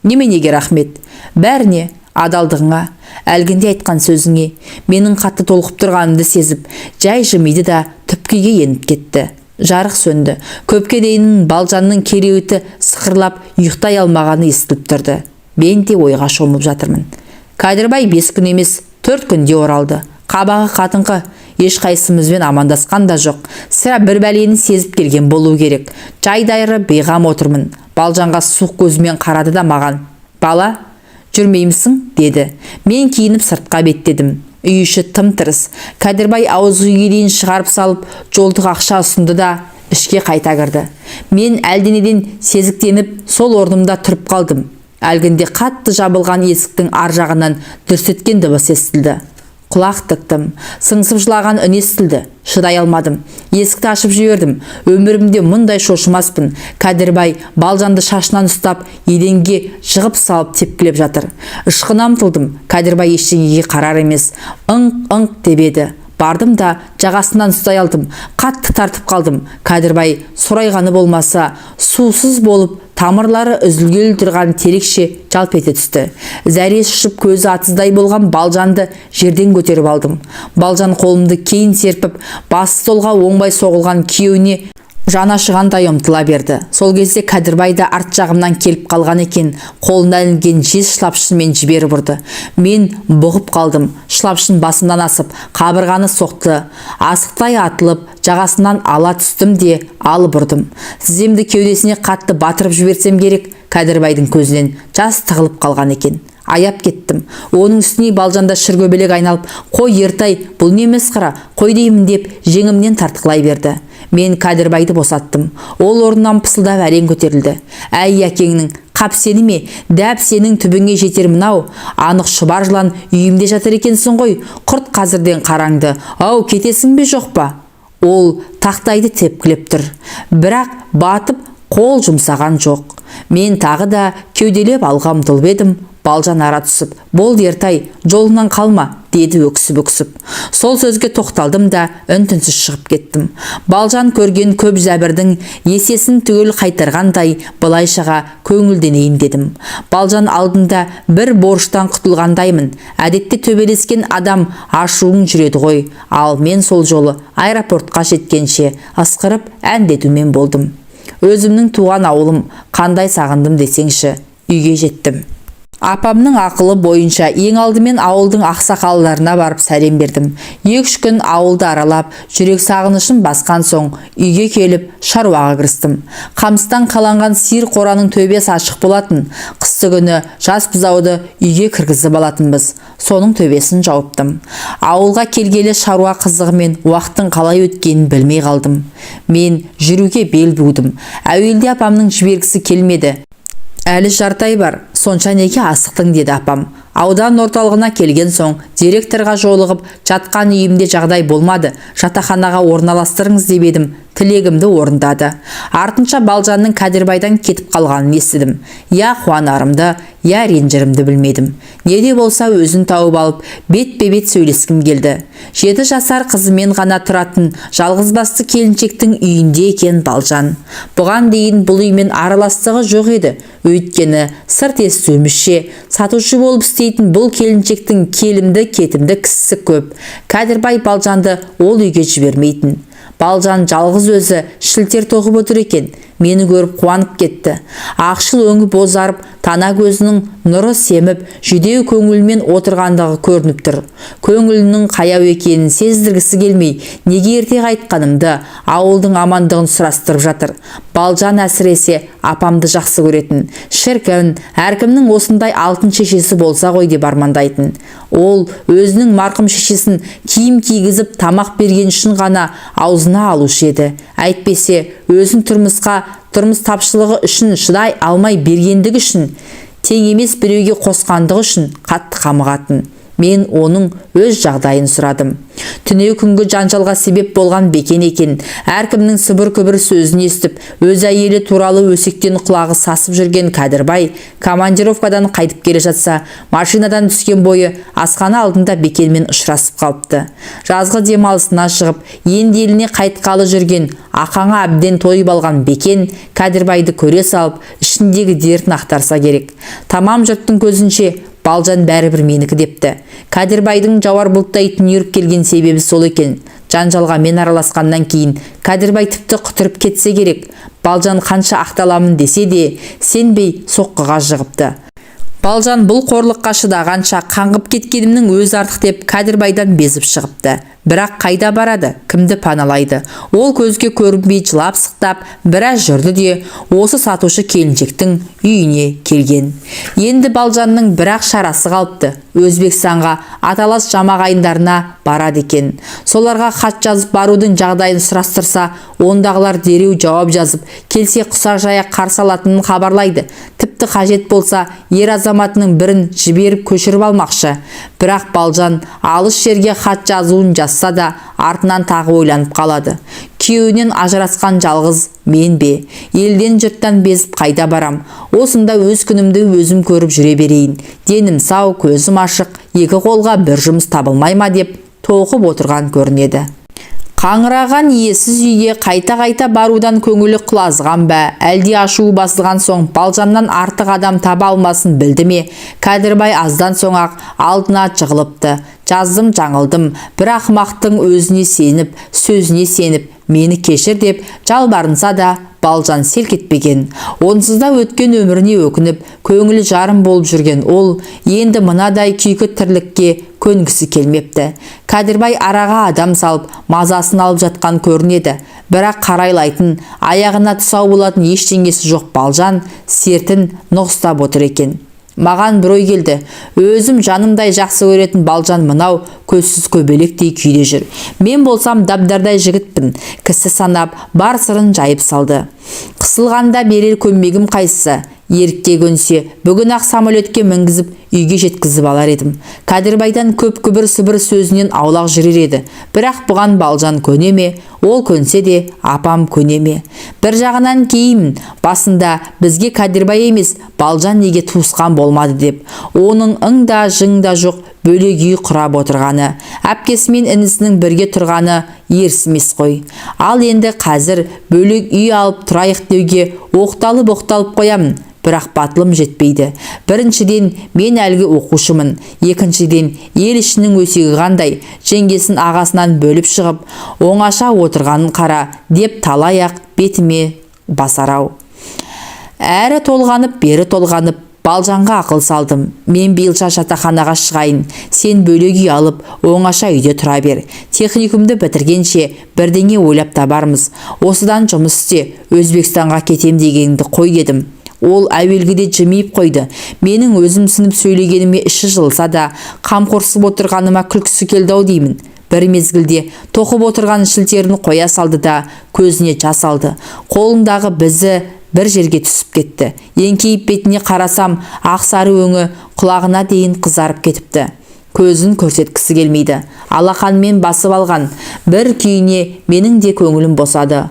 Неменеге рахмет? Бәріне, адалдығыңа, әлгінде айтқан сөзіңе. Менің қатты толқып тұрғанымды сезіп, жай жымиды да түпкі үйге еніп кетті. Жарық сөнді. Көпке дейін Балжанның кереуеті сықырлап ұйықтай алмағаны естіліп тұрды. Мен де ойға шомып жатырмын. Кәдірбай 5 күн емес, 4 күнде оралды. Қабағы қатыңқы, ешқайсымызбен амандасқан да жоқ. Сірә бір бәлені сезіп келген болу керек. Жайдайры бейғам отырмын. Балжанға суық көзімен қарады да маған: "Бала, жүрмеймісің?" деді. Мен киініп сыртқа беттедім. Үй іші тым-тырыс. Кәдірбай ауыз үйге дейін шығарып салып, жолдық ақша ұсынды да ішке қайта кірді. Мен әлденеден сезіктеніп, сол орнымда тұрып қалдым. Әлгінде қатты жабылған есіктің ар жағынан дүрс еткен дыбыс естілді. Құлақ тіктім. Сыңсып жылаған үн естілді. Шыдай алмадым. Есікті ашып жібердім. Өмірімде мұндай шошымаспын. Кәдірбай Балжанды шашынан ұстап, еденге жығып салып тепкілеп жатыр. Ышқына ұмтылдым. Кәдірбай ештеңеге қарар емес. Ыңқ-ыңқ деп еді. Бардым да жағасынан ұстай алдым. Қатты тартып қалдым. Кәдірбай сорайғаны болмаса, сусыз болып тамырлары үзілгелі тұрған терекше жалп ете түсті. Зәресі ұшып көзі атыздай болған Балжанды жерден көтеріп алдым. Балжан қолымды кейін серпіп, басы столға оңбай соғылған күйеуіне жаны ашығандай ұмтыла берді. Сол кезде Кәдірбай да арт жағымнан келіп қалған екен, қолына ілінген жез шылапшынмен жіберіп ұрды. Мен бұғып қалдым. Шылапшын басымнан асып, қабырғаны соқты. Асықтай атылып, жағасынан ала түстім де алып ұрдым. Тіземді кеудесіне қатты батырып жіберсем керек, Кәдірбайдың көзінен жас тығылып қалған екен. Аяп кеттім. Оның үстіне Балжанда шыргөбелек айналып, «Қой, Ертай, бұл не масқара, қой деймін» деп жеңімнен тартқылай берді. Мен Кәдірбайды босаттым. Ол орнынан пысылдап әрең көтерілді. Әй, әкеңнің қап сені ме, дәп сенің түбіңе жетер мынау. Анық шұбар жылан үйімде жатыр екенсің ғой. Құрт қазірден қараңды. Ау, кетесің бе, жоқ па? Ол тақтайды тепкілеп тұр. Бірақ батып қол жұмсаған жоқ. Мен тағы да кеуделеп алға ұмтылып едім. Балжан ара түсіп, «Болды, Ертай, жолыңнан қалма», деді өксіп-өксіп. Сол сөзге тоқталдым да үн-түнсіз шығып кеттім. Балжан көрген көп зәбірдің есесін түгел қайтарғандай былайшаға көңілденейін дедім. Балжан алдында бір борыштан құтылғандаймын. Әдетте төбелескен адам ашуың жүреді ғой. Ал мен сол жолы аэропортқа жеткенше ысқырып әндетумен болдым. Өзімнің туған ауылым қандай сағындым десеңші, үйге жеттім. Апамның ақылы бойынша ең алдымен ауылдың ақсақалдарына барып сәлем бердім. 2-3 күн ауылды аралап, жүрек сағынышын басқан соң үйге келіп шаруаға кірістім. Қамыстан қаланған сиыр қораның төбесі ашық болатын. Қысты күні жас бұзауды үйге кіргізіп алатынбыз. Соның төбесін жауыптым. Ауылға келгелі шаруа қызығымен уақыттың қалай өткенін білмей қалдым. Мен жүруге бел будым. Әуелде апамның жібергісі келмеді. Әлі жарты ай бар, сонша неге асықтың деді апам. Аудан орталығына келген соң директорға жолығып, жатқан үйімде жағдай болмады, жатақханаға орналастырыңыз деп едім, тілегімді орындады. Артынша Балжанның Кәдірбайдан кетіп қалғанын естідім. Я қуанарымды, я ренжірімді білмедім. Не де болса өзін тауып алып, бетпе-бет сөйлескім келді. 7 жасар қызымен ғана тұратын жалғызбасты келіншектің үйінде екен Балжан. Бұған дейін бұл үймен араластығы жоқ еді. Өйткені сырт естуімізше, сатушы болып істейтін бұл келіншектің келімді-кетімді кісісі көп. Кәдірбай Балжанды ол үйге жібермейтін. Балжан жалғыз өзі шілтер тоқып отыр екен. Мені көріп қуанып кетті. Ақшыл өңі бозарып, тана көзінің нұры семіп, жүдеу көңілмен отырғандығы көрініп тұр. Көңілінің қаяу екенін сездіргісі келмей, неге ерте қайтқанымды, ауылдың амандығын сұрастырып жатыр. Балжан әсіресе апамды жақсы көретін. Шіркін, әркімнің осындай алтын шешесі болса ғой деп армандайтын. Ол өзінің марқұм шешесін киім кигізіп, тамақ берген үшін ғана аузына алушы еді. Әйтпесе, өзін тұрмыс тапшылығы үшін шыдай алмай бергендігі үшін, тең емес біреуге қосқандығы үшін қатты қамығатын. Мен оның өз жағдайын сұрадым. Түнеу күнгі жанжалға себеп болған Бекен екен. Әркімнің сыбыр-күбір сөзін естіп, өз әйелі туралы өсектен құлағы сасып жүрген Кәдірбай командировкадан қайтып келе жатса, машинадан түскен бойы асхана алдында Бекенмен ұшырасып қалыпты. Жазғы демалысына шығып, енді еліне қайтқалы жүрген ақаңа әбден тойып алған Бекен Кәдірбайды көре салып, ішіндегі дертін ақтарса керек. Тамам жұрттың көзінше Балжан бәрібір менікі депті. Кәдірбайдың жауар бұлттай түнеріп келген себебі сол екен. Жанжалға мен араласқаннан кейін Кәдірбай тіпті құтырып кетсе керек. Балжан қанша ақталамын десе де, сенбей соққыға жығыпты. Балжан бұл қорлыққа шыдағанша қаңғып кеткенімнің өзі артық деп Кәдірбайдан безіп шығыпты. Бірақ қайда барады, кімді паналайды? Ол көзге көрінбей жылап сықтап, біраз жүрді де осы сатушы келіншектің үйіне келген. Енді Балжанның бірақ шарасы қалыпты. Өзбекстанға аталас жамағайындарына барады екен. Соларға хат жазып барудың жағдайын сұрастырса, ондағылар дереу жауап жазып, келсе құсақ жая қарсы алатынын хабарлайды. Тіпті қажет болса, ер азаматының бірін жіберіп көшіріп алмақшы. Бірақ Балжан алыс жерге хат жазуын жазса да, артынан тағы ойланып қалады. Күйеуінен ажырасқан жалғыз мен бе? Елден жұрттан безіп қайда барам? Осында өз күнімді өзім көріп жүре берейін. Денім сау, көзім ашық, екі қолға бір жұмыс табылмай ма деп тоқып отырған көрінеді. Қаңыраған иесіз үйге қайта-қайта барудан көңілі құлазыған ба, әлде ашуы басылған соң Балжаннан артық адам таба алмасын білді ме? Кәдірбай аздан соң-ақ алдына жығылыпты. Жаздым, жаңылдым, бір ақымақтың өзіне сеніп, сөзіне сеніп, мені кешір деп жалбарынса да Балжан селк етпеген. Онсыз да өткен өміріне өкініп, көңілі жарым болып жүрген ол енді мынадай күйкі тірлікке көнгісі келмепті. Кәдірбай араға адам салып, мазасын алып жатқан көрінеді. Бірақ қарайлайтын, аяғына тұсау болатын ештеңесі жоқ Балжан сертін нұқстап отыр екен. Маған бір ой келді. Өзім жанымдай жақсы көретін Балжан мынау көзсіз көбелектей күйде жүр. Мен болсам дабдардай жігітпін. Кісі санап, бар сырын жайып салды. Қысылғанда берер көмегім қайсысы? Ерікке көнсе, бүгін ақ самолетке мінгізіп, үйге жеткізіп алар едім. Кәдірбайдан көп күбір-сыбыр сөзінен аулақ жүрер еді. Бірақ бұған Балжан көне ме? Ол көнсе де, апам көне ме? Бір жағынан кейімін, басында бізге Кәдірбай емес, Балжан неге туысқан болмады деп. Оның ың да жың да жоқ бөлек үй құрап отырғаны, әпкесі мен інісінің бірге тұрғаны ерсі емес қой. Ал енді қазір бөлек үй алып тұрайық деуге оқталып-оқталып қоямын. Бірақ батылым жетпейді. Біріншіден, мен әлгі оқушымын. Екіншіден, ел ішінің өсегі қандай, жеңгесін ағасынан бөліп шығып, оңаша отырғанын қара, деп талай-ақ бетіме басарау. Әрі толғанып, бері толғанып, Балжанға ақыл салдым. Мен биылша жатақханаға шығайын, сен бөлек үй алып, оңаша үйде тұра бер. Техникумды бітіргенше бірдеңе ойлап табармыз. Осыдан жұмыс істе, Өзбекстанға кетем дегеніңді қой дедім. Ол әуелгіде жымиып қойды. Менің өзімсініп сөйлегеніме іші жылса да, қамқорсып отырғаныма күлкісі келді ау деймін. Бір мезгілде тоқып отырған шілтерін қоя салды да, көзіне жас алды. Қолындағы бізі бір жерге түсіп кетті. Еңкейіп бетіне қарасам, ақсары өңі құлағына дейін қызарып кетіпті. Көзін көрсеткісі келмейді. Алақанмен басып алған бір күйіне менің де көңілім босады.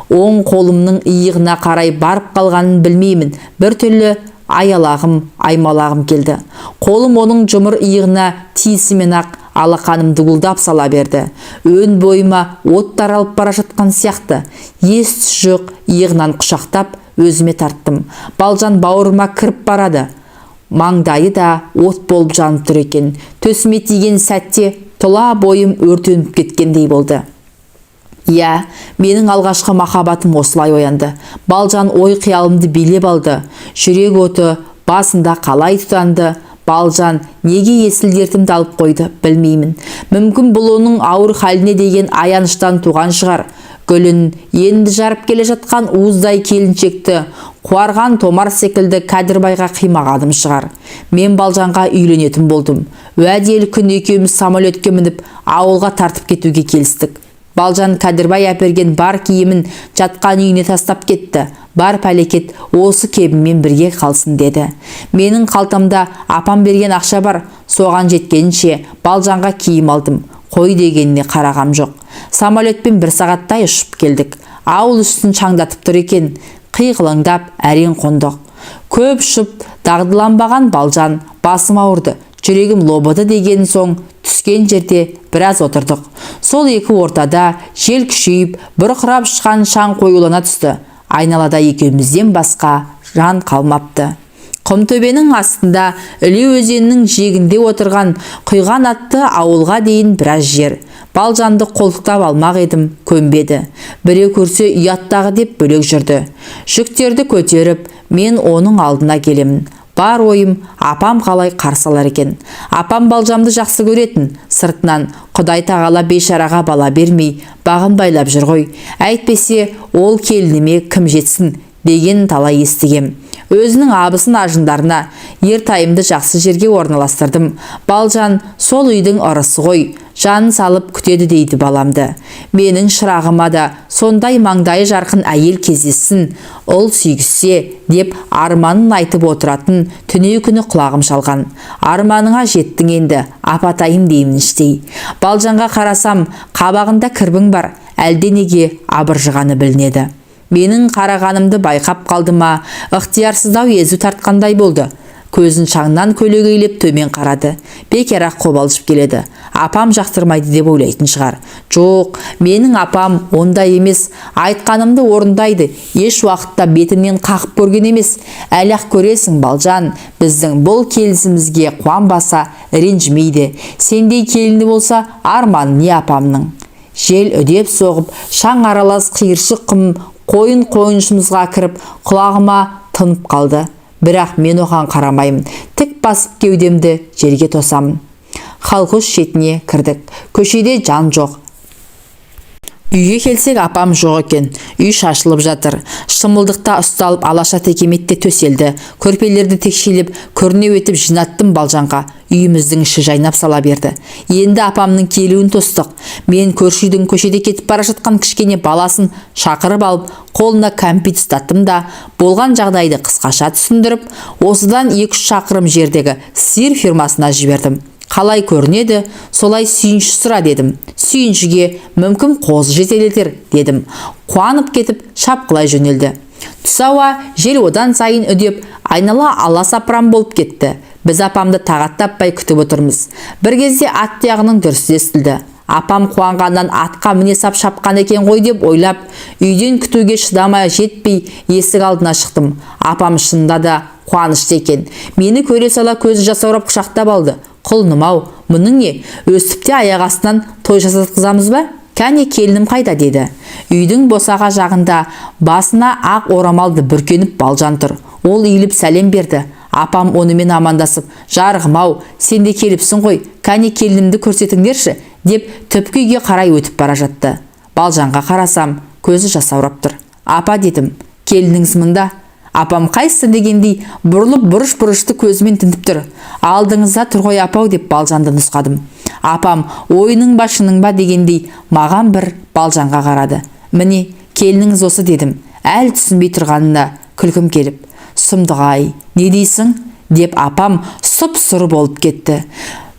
Оң қолымның иығына қарай барып қалғанын білмеймін. Бір түрлі аялағым, аймалағым келді. Қолым оның жұмыр иығына тиісімен-ақ алақаным дуылдап сала берді. Өн бойыма от таралып бара жатқан сияқты. Ес жоқ, иығынан құшақтап өзіме тарттым. Балжан бауырыма кіріп барады. Маңдайы да от болып жанып тұр екен. Төсіме тиген сәтте тұла бойым өртеніп кеткендей болды. Иә, менің алғашқы махаббатым осылай оянды. Балжан ой қиялымды билеп алды. Жүрек оты басында қалай тұтанды. Балжан неге есіл дертімді алып қойды, білмеймін. Мүмкін бұл оның ауыр халіне деген аяныштан туған шығар. Гүлін енді жарып келе жатқан уыздай келіншекті қуарған томар секілді Кәдірбайға қимағаным шығар. Мен Балжанға үйленетін болдым. Уәделі күн екеуміз самолетке мініп ауылға тартып кетуге келістік. Балжан Кәдірбай әперген бар киімін жатқан үйіне тастап кетті. Бар пәлекет осы кебіммен бірге қалсын деді. Менің қалтамда апам берген ақша бар, соған жеткенше Балжанға киім алдым. Қой дегеніне қарағам жоқ. Самолетпен бір сағаттай ұшып келдік. Ауыл үстін шаңдатып тұр екен. Қиқылыңдап әрең қондық. Көп ұшып дағдыланбаған Балжан басым ауырды, жүрегім лобыды деген соң түскен жерде біраз отырдық. Сол екі ортада жел күшейіп, бұрқырап ұшқан шаң қоюлана түсті. Айналада екеумізден басқа жан қалмапты. Құмтөбенің астында Іле өзенінің жиегінде отырған Құйған атты ауылға дейін біраз жер. Балжанды қолтықтап алмақ едім, көнбеді. Біреу көрсе ұяттағы деп бөлек жүрді. Жүктерді көтеріп, мен оның алдына келемін. Бар ойым апам қалай қарсы алар екен. Апам Балжанды жақсы көретін, сыртынан Құдай тағала бейшараға бала бермей, бағын байлап жүр ғой. Әйтпесе ол келініме кім жетсін деген талай естігем. Өзінің абысын ажындарына ертайымды жақсы жерге орналастырдым. Балжан сол үйдің ырысы ғой, жанын салып күтеді дейді баламды. Менің шырағыма да сондай маңдайы жарқын әйел кездессін, ұл сүйгізсе деп арманын айтып отыратын түнеу күні құлағым шалған. Арманыңа жеттің енді, апатайым деймін іштей. Балжанға қарасам, қабағында кірбің бар, әлденеге абыржығаны білінеді. Менің қарағанымды байқап қалды ма, ықтиярсыздау езу тартқандай болды. Көзін шаңнан көлегейлеп төмен қарады. Бекер-ақ қобалжып келеді. Апам жақтырмайды деп ойлайтын шығар. Жоқ, менің апам ондай емес. Айтқанымды орындайды. Еш уақытта бетімнен қағып көрген емес. Әлі-ақ көресің, Балжан, біздің бұл келісімізге қуанбаса, ренжімейді. Сендей келіні болса, арман не апамның. Жел үдеп соғып, шаң аралас қиыршық құм қойын қойыншымызға кіріп, құлағыма тынып қалды. Бірақ мен оған қарамаймын. Тік басып кеудемді жерге тосамын. Халқұш шетіне кірдік. Көшеде жан жоқ. Үйге келсек апам жоқ екен. Үй шашылып жатыр. Шымылдықта ұсталып алаша текеметте төселді. Көрпелерді текшелеп, көрнеу етіп жинаттым Балжанға. Үйіміздің іші жайнап сала берді. Енді апамның келуін тостық. Мен көрші үйдің көшеде кетіп бара жатқан кішкене баласын шақырып алып, қолына кәмпит ұстаттым да, болған жағдайды қысқаша түсіндіріп, осыдан 2-3 шақырым жердегі сиыр фирмасына жібердім. Қалай көрінеді, солай сүйінші сұра дедім. Сүйіншіге мүмкін қозы жетелетер дедім. Қуанып кетіп шапқылай жөнелді. Түс ауа жел одан сайын үдеп, айнала аласапыран болып кетті. Біз апамды тағат таппай күтіп отырмыз. Бір кезде ат тұяғының дүрсі естілді. Апам қуанғаннан атқа міне сап шапқан екен ғой деп ойлап, үйден күтуге шыдамай жетпей есік алдына шықтым. Апам шынында да қуанышты екен. Мені көре сала көзі жасаурап құшақтап алды. Құлыным-ау, мұның не? Өстіп те аяқ астынан той жасатқызамыз ба? Кәне келінім қайда деді. Үйдің босаға жағында басына ақ орамалды бүркеніп Балжан тұр. Ол иіліп сәлем берді. Апам онымен амандасып, жарығым-ау, сен де келіпсің ғой, кәне келінімді көрсетіңдерші, деп түпкі үйге қарай өтіп бара жатты. Балжанға қарасам, көзі жасаурап тұр. Апа дедім, келініңіз мында. Апам қайсысы дегендей бұрылып бұрыш-бұрышты көзімен тінтіп тұр. Алдыңызда тұр ғой апау деп Балжанды нұсқадым. Апам ойының ба шының ба дегендей маған бір Балжанға қарады. Міне, келініңіз осы дедім. Әлі түсінбей тұрғанына Күлкім келіп, сұмдық-ай, не дейсің? Деп апам сұп-сұр болып кетті.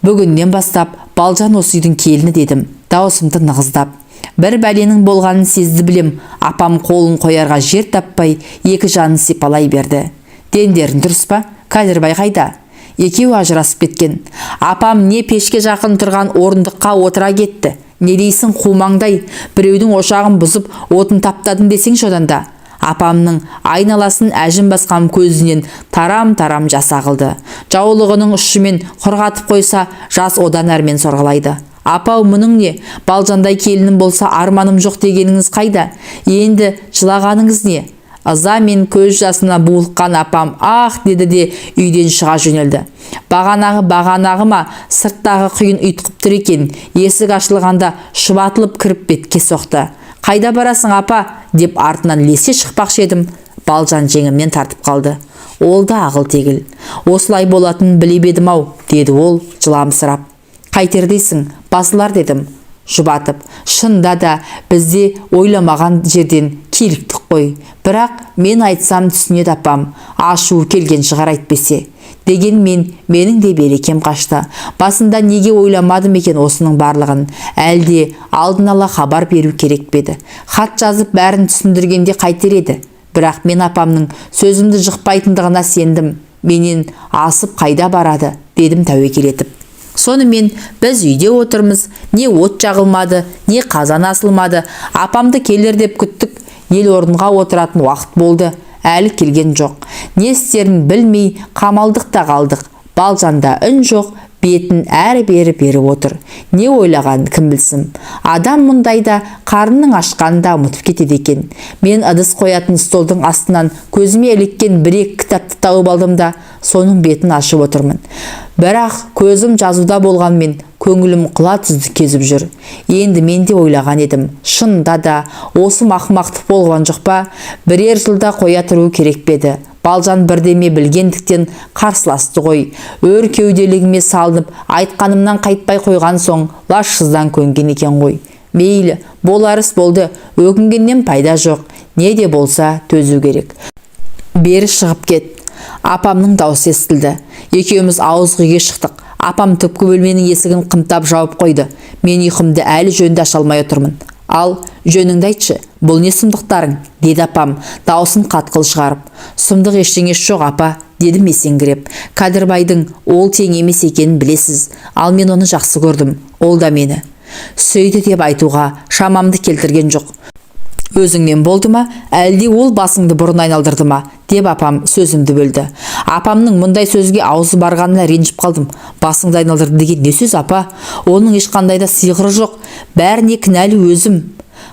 Бүгіннен бастап Балжан осы үйдің келіні дедім, даусымды нығыздап. Бір бәленің болғанын сезді білем, апам қолын қоярға жер таппай, екі жанын сипалай берді. Дендерің дұрыс па? Кәдірбай қайда? Екеуі ажырасып кеткен. Апам не пешке жақын тұрған орындыққа отыра кетті. Не дейсің қумаңдай, біреудің ошағын бұзып, отын таптадым десеңші одан да. Апамның айналасын әжім басқан көзінен тарам-тарам жас ағылды. Жаулығының ұшымен құрғатып қойса, жас одан әрмен сорғалайды. Апау, мұның не? Балжандай келінім болса арманым жоқ дегеніңіз қайда? Енді жылағаныңыз не? Ыза мен көз жасына буылыққан апам ах деді де үйден шыға жөнелді. Бағанағы ма, сырттағы құйын ұйтқып тұр екен. Есік ашылғанда шұбатылып кіріп бетке соқты. Қайда барасың, апа? Деп артынан лесе шықпақшы едім. Балжан жеңімнен тартып қалды. Ол да ағыл-тегіл. Осылай болатынын біліп едім-ау, деді ол жыламсырап. Қайтер дейсің, басылар дедім, жұбатып. Шынында да бізде ойламаған жерден киліктік қой. Бірақ мен айтсам түсінеді апам, ашуы келген шығар әйтпесе. Дегенмен менің де берекем қашты. Басында неге ойламадым екен осының барлығын? Әлде алдын ала хабар беру керек пе еді? Хат жазып бәрін түсіндіргенде қайтер еді? Бірақ мен апамның сөзімді жықпайтындығына сендім. Менен асып қайда барады, дедім тәуекел етіп. Сонымен біз үйде отырмыз, не от жағылмады, не қазан асылмады. Апамды келер деп күттік, ел орынға отыратын уақыт болды, әлі келген жоқ. Не істерін білмей қамалдық та қалдық. Балжанда үн жоқ, бетін әрі-бері беріп отыр. Не ойлағанын кім білсін. Адам мұндайда қарнының ашқанын да ұмытып кетеді екен. Мен ыдыс қоятын столдың астынан көзіме іліккен бір-екі кітапты тауып алдым да, соның бетін ашып отырмын. Бірақ көзім жазуда болғанмен көңілім құла түзді кезіп жүр. Енді мен де ойлаған едім. Шынында да осы мақмақтық болған жоқ па? Бірер жылда қоя тұру керек пе еді? Балжан бірдеме білгендіктен қарсыласты ғой. Өр кеуделігіме салынып, айтқанымнан қайтпай қойған соң лашсыздан көнген екен ғой. Мейлі, болар іс болды, өкінгеннен пайда жоқ. Не де болса төзу керек. Бері шығып кет. Апамның даусы естілді. Екеуміз ауыз үйге шықтық. Апам түпкі бөлменің есігін қымтап жауып қойды. Мен ұйқымды әлі жөнді аша алмай отырмын. Ал, жөніңді айтшы, бұл не сұмдықтарың? Деді апам, даусын қатқыл шығарып. Сұмдық ештеңесі жоқ, апа, дедім есеңгіреп. Кәдірбайдың ол тең емес екенін білесіз, ал мен оны жақсы көрдім, ол да мені. Сүйді деп айтуға шамамды келтірген жоқ. Өзіңнен болды ма, әлде ол басыңды бұрын айналдырды ма, деп апам сөзімді бөлді. Апамның мұндай сөзге аузы барғанына ренжіп қалдым. Басыңды айналдырды деген не сөз, апа? Оның ешқандай да сиқыры жоқ. Бәріне кінәлі өзім.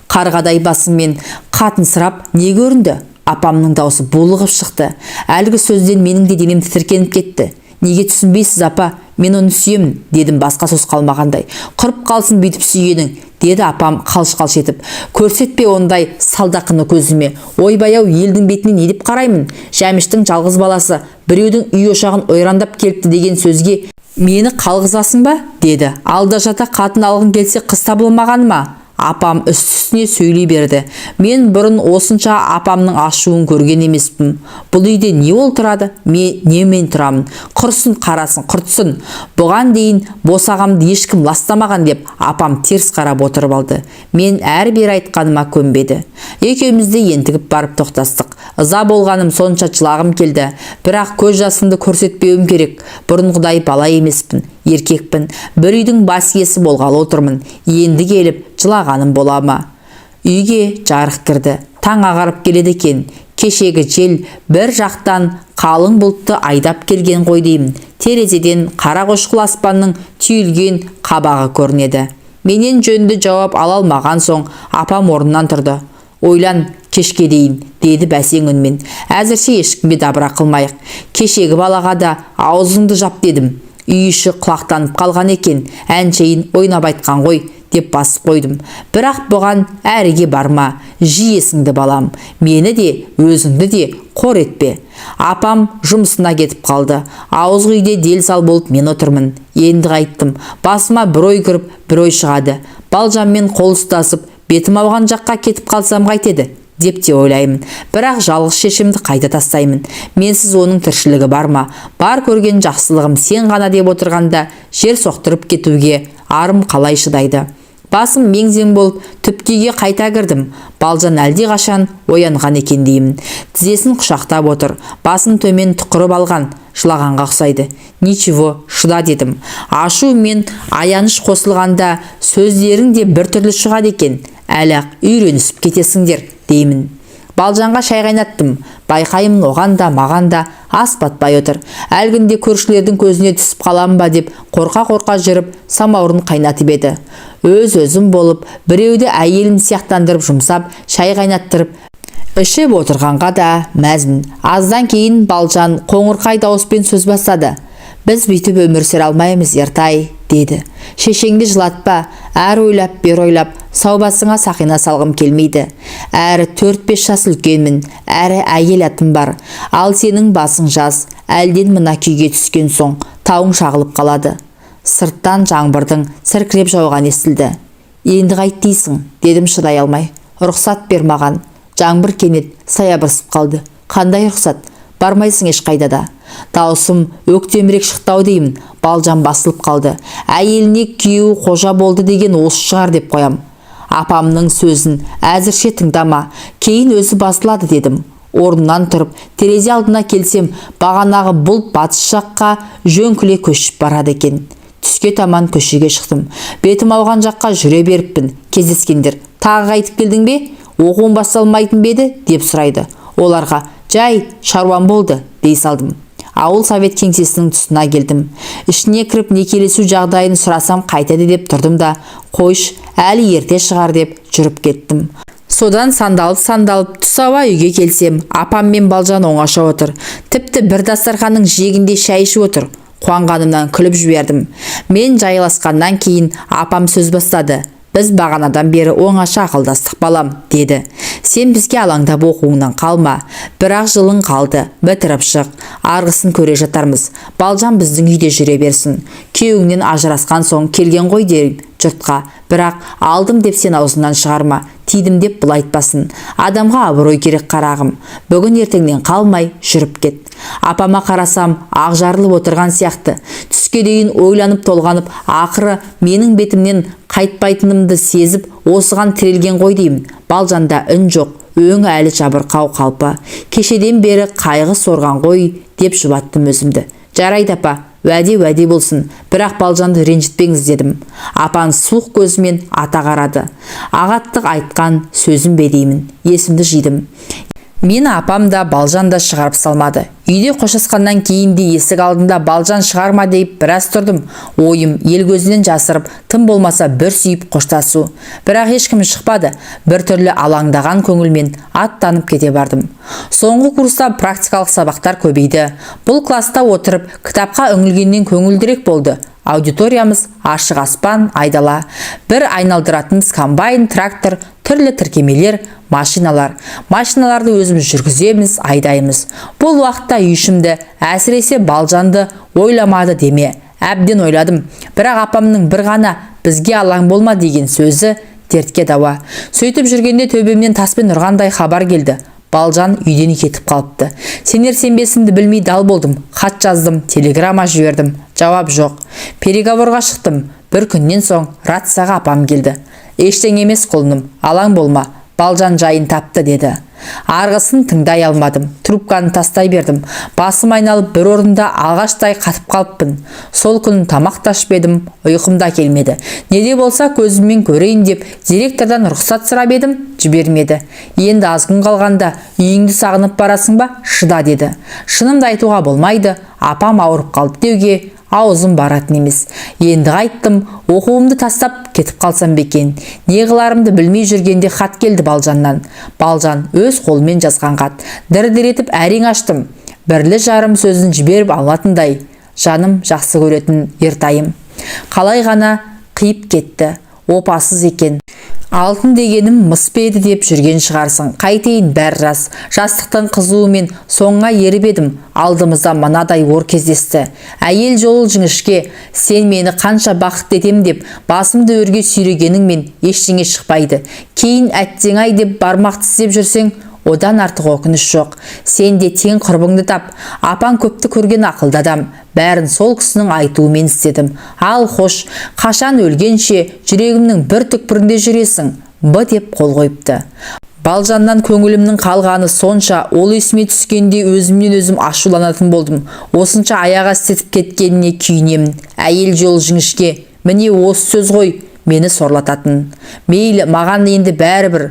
Қарғадай басыңмен қатынсырап не көрінді? Апамның даусы булығып шықты. Әлгі сөзден менің де денем тітіркеніп кетті. Неге түсінбейсіз, апа? Мен оны сүйемін, дедім басқа сөз қалмағандай. Құрып қалсын бүйтіп сүйгенің, деді апам қалш-қалш етіп. Көрсетпе ондай салдақыны көзіме. Ойбай-ау, елдің бетіне не деп қараймын? Жәміштің жалғыз баласы біреудің үй ошағын ойрандап келіпті деген сөзге мені қалғызасың ба? Деді. Алда жата қатын алғың келсе қыз табылмағаны ма? Апам үсті-үстіне сөйлей берді. Мен бұрын осынша апамның ашуын көрген емеспін. Бұл үйде не ол тұрады, не мен тұрамын. Құрсын қарасын, құртсын. Бұған дейін босағамды ешкім ластамаған деп апам теріс қарап отырып алды. Мен әрі-бері айтқаныма көнбеді. Екеуміз де ентігіп барып тоқтастық. Ыза болғаным сонша жылағым келді. Бірақ көз жасымды көрсетпеуім керек. Бұрынғыдай бала емеспін, еркекпін. Бір үйдің бас иесі болғалы отырмын. Енді келіп жылағаным бола ма? Үйге жарық кірді. Таң ағарып келеді екен. Кешегі жел бір жақтан қалың бұлтты айдап келген ғой деймін. Терезеден қара қошқыл аспанның түйілген қабағы көрінеді. Менен жөнді жауап ала алмаған соң апам орнынан тұрды. Ойлан, кешке дейін, деді бәсең үнмен. Әзірше ешкімге дабыра қылмайық. Кешегі балаға да аузыңды жап дедім. Үй іші құлақтанып қалған екен, әншейін ойнап айтқан ғой, деп басып қойдым. Бірақ бұған әріге барма, жиесіңді балам, мені де, өзіңді де қор етпе. Апам жұмысына кетіп қалды. Ауыз үйде дел сал болып мен отырмын. Енді қайттым. Басыма бір ой кіріп, бір ой шығады. Балжанмен қол ұстасып, бетім ауған жаққа кетіп қалсам қайтеді. Деп те ойлаймын. Бірақ жалғыз шешемді қайда тастаймын? Менсіз оның тіршілігі бар ма? Бар көрген жақсылығым сен ғана деп отырғанда жер соқтырып кетуге арым қалай шыдайды? Басым мең-зең болып, түпкі үйге қайта кірдім. Балжан әлдеқашан оянған екен деймін. Тізесін құшақтап отыр. Басын төмен тұқырып алған, жылағанға ұқсайды. «Ничего, шыда», – дедім. Ашу мен аяныш қосылғанда сөздерің де біртүрлі шығады екен. Әлі-ақ үйренісіп кетесіңдер деймін. Балжанға шай қайнаттым. Байқаймын, оған да, маған да ас батпай отыр. Әлгінде көршілердің көзіне түсіп қалам ба деп қорқа-қорқа жүріп, самаурын қайнатып еді. Өз-өзім болып, біреуді әйелім сияқтандырып жұмсап, шай қайнаттырып, ішіп отырғанға да мәзмін. Аздан кейін Балжан қоңырқай дауыспен сөз бастады. «Біз бүйтіп өмір сүре алмаймыз, Ертай», – деді. «Шешеңді жылатпа, әрі ойлап, бері ойлап, сау басыңа сақина салғым келмейді. Әрі 4-5 жас үлкенмін, әрі әйел атым бар. Ал сенің басың жас, әлден мына күйге түскен соң тауың шағылып қалады». Сырттан жаңбырдың сіркіреп жауғаны естілді. «Енді қайт дейсің?» – дедім шыдай алмай. «Рұқсат бер маған». Жаңбыр кенет саябырсып қалды. «Қандай рұқсат? Бармайсың ешқайда да». Даусым өктемірек шықты ау деймін. Балжан басылып қалды. Әйеліне күйеуі қожа болды деген осы шығар деп қоям. «Апамның сөзін әзірше тыңдама, кейін өзі басылады», – дедім. Орнынан тұрып, терезе алдына келсем, бағанағы бұлт батыс жаққа жөңкіле көшіп барады екен. Түске таман көшеге шықтым. Бетім ауған жаққа жүре беріппін. Кездескендер: «Тағы қайтып келдің бе? Оқуың басталмайтын ба еді?» – деп сұрайды. Оларға: «Жай шаруам болды», – дей салдым. Ауыл совет кеңсесінің тұсына келдім. Ішіне кіріп, некелесу жағдайын сұрасам қайтеді деп тұрдым да, қойш, әлі ерте шығар деп жүріп кеттім. Содан сандалып-сандалып түс ауа үйге келсем, апам мен Балжан оңаша отыр. Тіпті бір дастарханның жиегінде шай ішіп отыр. Қуанғанымнан күліп жібердім. Мен жайласқаннан кейін апам сөз бастады. «Біз бағанадан бері оңаша ақылдастық, балам», – деді. «Сен бізге алаңдап оқуыңнан қалма. Бір-ақ жылың қалды, бітіріп шық. Арғысын көре жатармыз. Балжан біздің үйде жүре берсін. Күйеуіңнен ажырасқан соң келген ғой деймін жұртқа. Бірақ алдым деп сен аузыңнан шығарма, тидім деп бұл айтпасын. Адамға абырой керек, қарағым. Бүгін ертеңнен қалмай жүріп кет». Апама қарасам, ақ жарылып отырған сияқты. Түске дейін ойланып толғанып, ақыры менің бетімнен қайтпайтынымды сезіп, осыған тірелген ғой деймін. Балжанда үн жоқ, өңі әлі жабырқау қалпы. Кешеден бері қайғы сорған ғой деп жұбаттым өзімді. «Жарайды, апа, уәде уәде болсын, бірақ Балжанды ренжітпеңіз», – дедім. Апам суық көзімен ата қарады. Ағаттық айтқан сөзім бе деймін. Есімді жидым. Мені апам да, Балжан да шығарып салмады. Үйде қоштасқаннан кейін де есік алдында Балжан шығарма деп біраз тұрдым. Ойым ел көзінен жасырып, тым болмаса бір сүйіп қоштасу. Бірақ ешкім шықпады. Бір түрлі алаңдаған көңілмен аттанып кете бардым. Соңғы курста практикалық сабақтар көбейді. Бұл класста отырып, кітапқа үңілгеннен көңілдірек болды. Аудиториямыз ашық аспан, айдала. Бір айналдыратынымыз комбайн, трактор, түрлі тіркемелер, машиналар. Машиналарды өзіміз жүргіземіз, айдаймыз. Бұл уақытта үй ішімді, әсіресе Балжанды ойламады деме. Әбден ойладым. Бірақ апамның бір ғана «бізге алаң болма» деген сөзі дертке дауа. Сөйтіп жүргенде төбемнен таспен ұрғандай хабар келді. Балжан үйден кетіп қалыпты. Сенер сенбесімді білмей дал болдым. Хат жаздым, телеграмма жібердім. Жауап жоқ. Переговорға шықтым. Бір күннен соң рацияға апам келді. «Ештеңе емес, құлыным, алаң болма. Балжан жайын тапты», – деді. Арғысын тыңдай алмадым. Трубканы тастай бердім. Басым айналып, бір орында ағаштай қатып қалыппын. Сол күні тамақ та ішпедім, ұйқым да келмеді. Не де болса көзіммен көрейін деп директордан рұқсат сұрап едім, жібермеді. «Енді аз күн қалғанда үйіңді сағынып барасың ба? Шыда», – деді. Шынымды айтуға болмайды, апам ауырып қалды деуге аузым баратын емес. Енді қайттым, оқуымды тастап кетіп қалсам ба екен? Не қыларымды білмей жүргенде хат келді Балжаннан. Балжан өз қолымен жазған хат. Дір-дір етіп әрең аштым. Бірлі жарым сөзін жіберіп алатындай. «Жаным, жақсы көретін Ертайым». Қалай ғана қиып кетті. Опасыз екен. Алтын дегенім мыс па еді деп жүрген шығарсың. Қайтейін, бәрі рас. Жастықтың қызуымен соңға еріп едім. Алдымызда мынадай ор кездесті. Әйел жолы жіңішке. Сен мені қанша бақытты етем деп басымды өрге сүйрегеніңмен ештеңе шықпайды. Кейін әттең-ай деп бармақ тістеп жүрсең, одан артық өкініш жоқ. Сен де тең құрбыңды тап. Апаң көпті көрген ақылды адам. Бәрін сол кісінің айтуымен істедім. Ал хош, қашан өлгенше жүрегімнің бір түкпірінде жүресің. Б деп қол қойыпты. Балжаннан көңілімнің қалғаны сонша, ол есіме түскенде өзімнен өзім ашуланатын болдым. Осынша аяқ асты етіп кеткеніне күйінемін. Әйел жолы жіңішке. Міне осы сөз ғой мені сорлататын. Мейлі, маған енді бәрібір.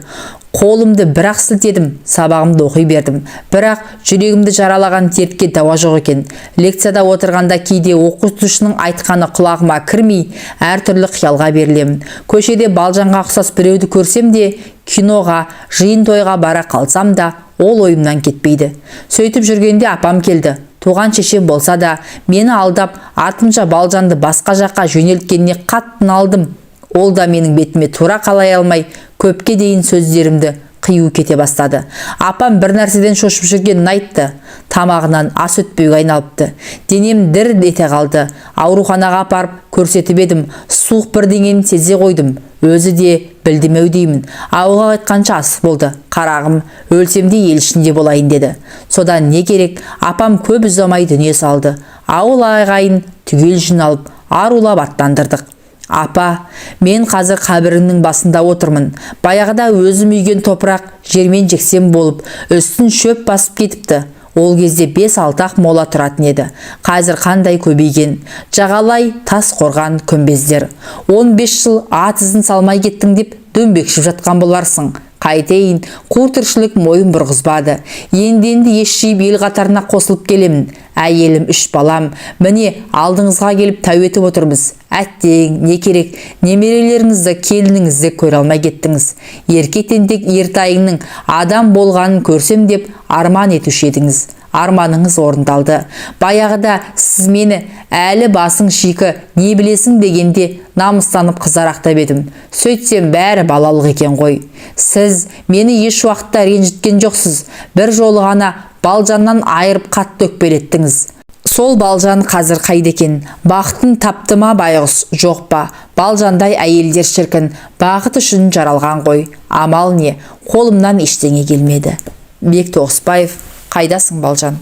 Қолымды бірақ сілтедім, сабағымды оқи бердім. Бірақ жүрегімді жаралаған дертке дауа жоқ екен. Лекцияда отырғанда кейде оқытушының айтқаны құлағыма кірмей, әртүрлі қиялға берілемін. Көшеде Балжанға ұқсас біреуді көрсем де, киноға, жиын тойға бара қалсам да, ол ойымнан кетпейді. Сөйтіп жүргенде апам келді. Туған шешем болса да, мені алдап, артынша Балжанды басқа жаққа жөнелткеніне қатты налдым. Ол да менің бетіме тура қалай алмай, көпке дейін сөздерімді қию кете бастады. Апам бір нәрседен шошып жүргенін айтты. Тамағынан ас өтпеуге айналыпты. Денем дір ете қалды. Ауруханаға апарып көрсетіп едім, суық бірдеңені сезе қойдым. Өзі де білдімеу деймін. Ауылға қайтқанша ас болды. Қарағым, өлсем де ел ішінде болайын деді. Содан не керек, апам көп ұзамай дүние салды. Ауыл ағайын түгел жиналып, арулап аттандырдық. Апа, мен қазір қабіріңнің басында отырмын. Баяғыда өзім үйген топырақ жермен жексен болып, үстін шөп басып кетіпті. Ол кезде 5-6 мола тұратын еді. Қазір қандай көбейген. Жағалай тас қорған күмбездер. 15 жыл ат ізін салмай кеттің деп дөңбекшіп жатқан боларсың. Қайтейін, қу тіршілік мойын бұрғызбады. Енді-енді ес жиып ел қатарына қосылып келемін. Әйелім, 3 балам. Міне, алдыңызға келіп тәу етіп отырмыз. Әттең, не керек, немерелеріңізді, келініңізді көре алмай кеттіңіз. Ерке тентек ертайыңның адам болғанын көрсем деп арман етуші едіңіз. Арманыңыз орындалды. Баяғыда сіз мені әлі басың шикі, не білесің дегенде намыстанып қызарақтап едім. Сөйтсем бәрі балалық екен ғой. Сіз мені еш уақытта ренжіткен жоқсыз. Бір жолы ғана Балжаннан айырып қатты өкпелеттіңіз. Сол Балжан қазір қайда екен? Бақытын тапты ма байғұс, жоқ па? Балжандай әйелдер шіркін, бақыт үшін жаралған ғой. Амал не, қолымнан ештеңе келмеді. Бек Тоғысбаев, қайдасың Балжан?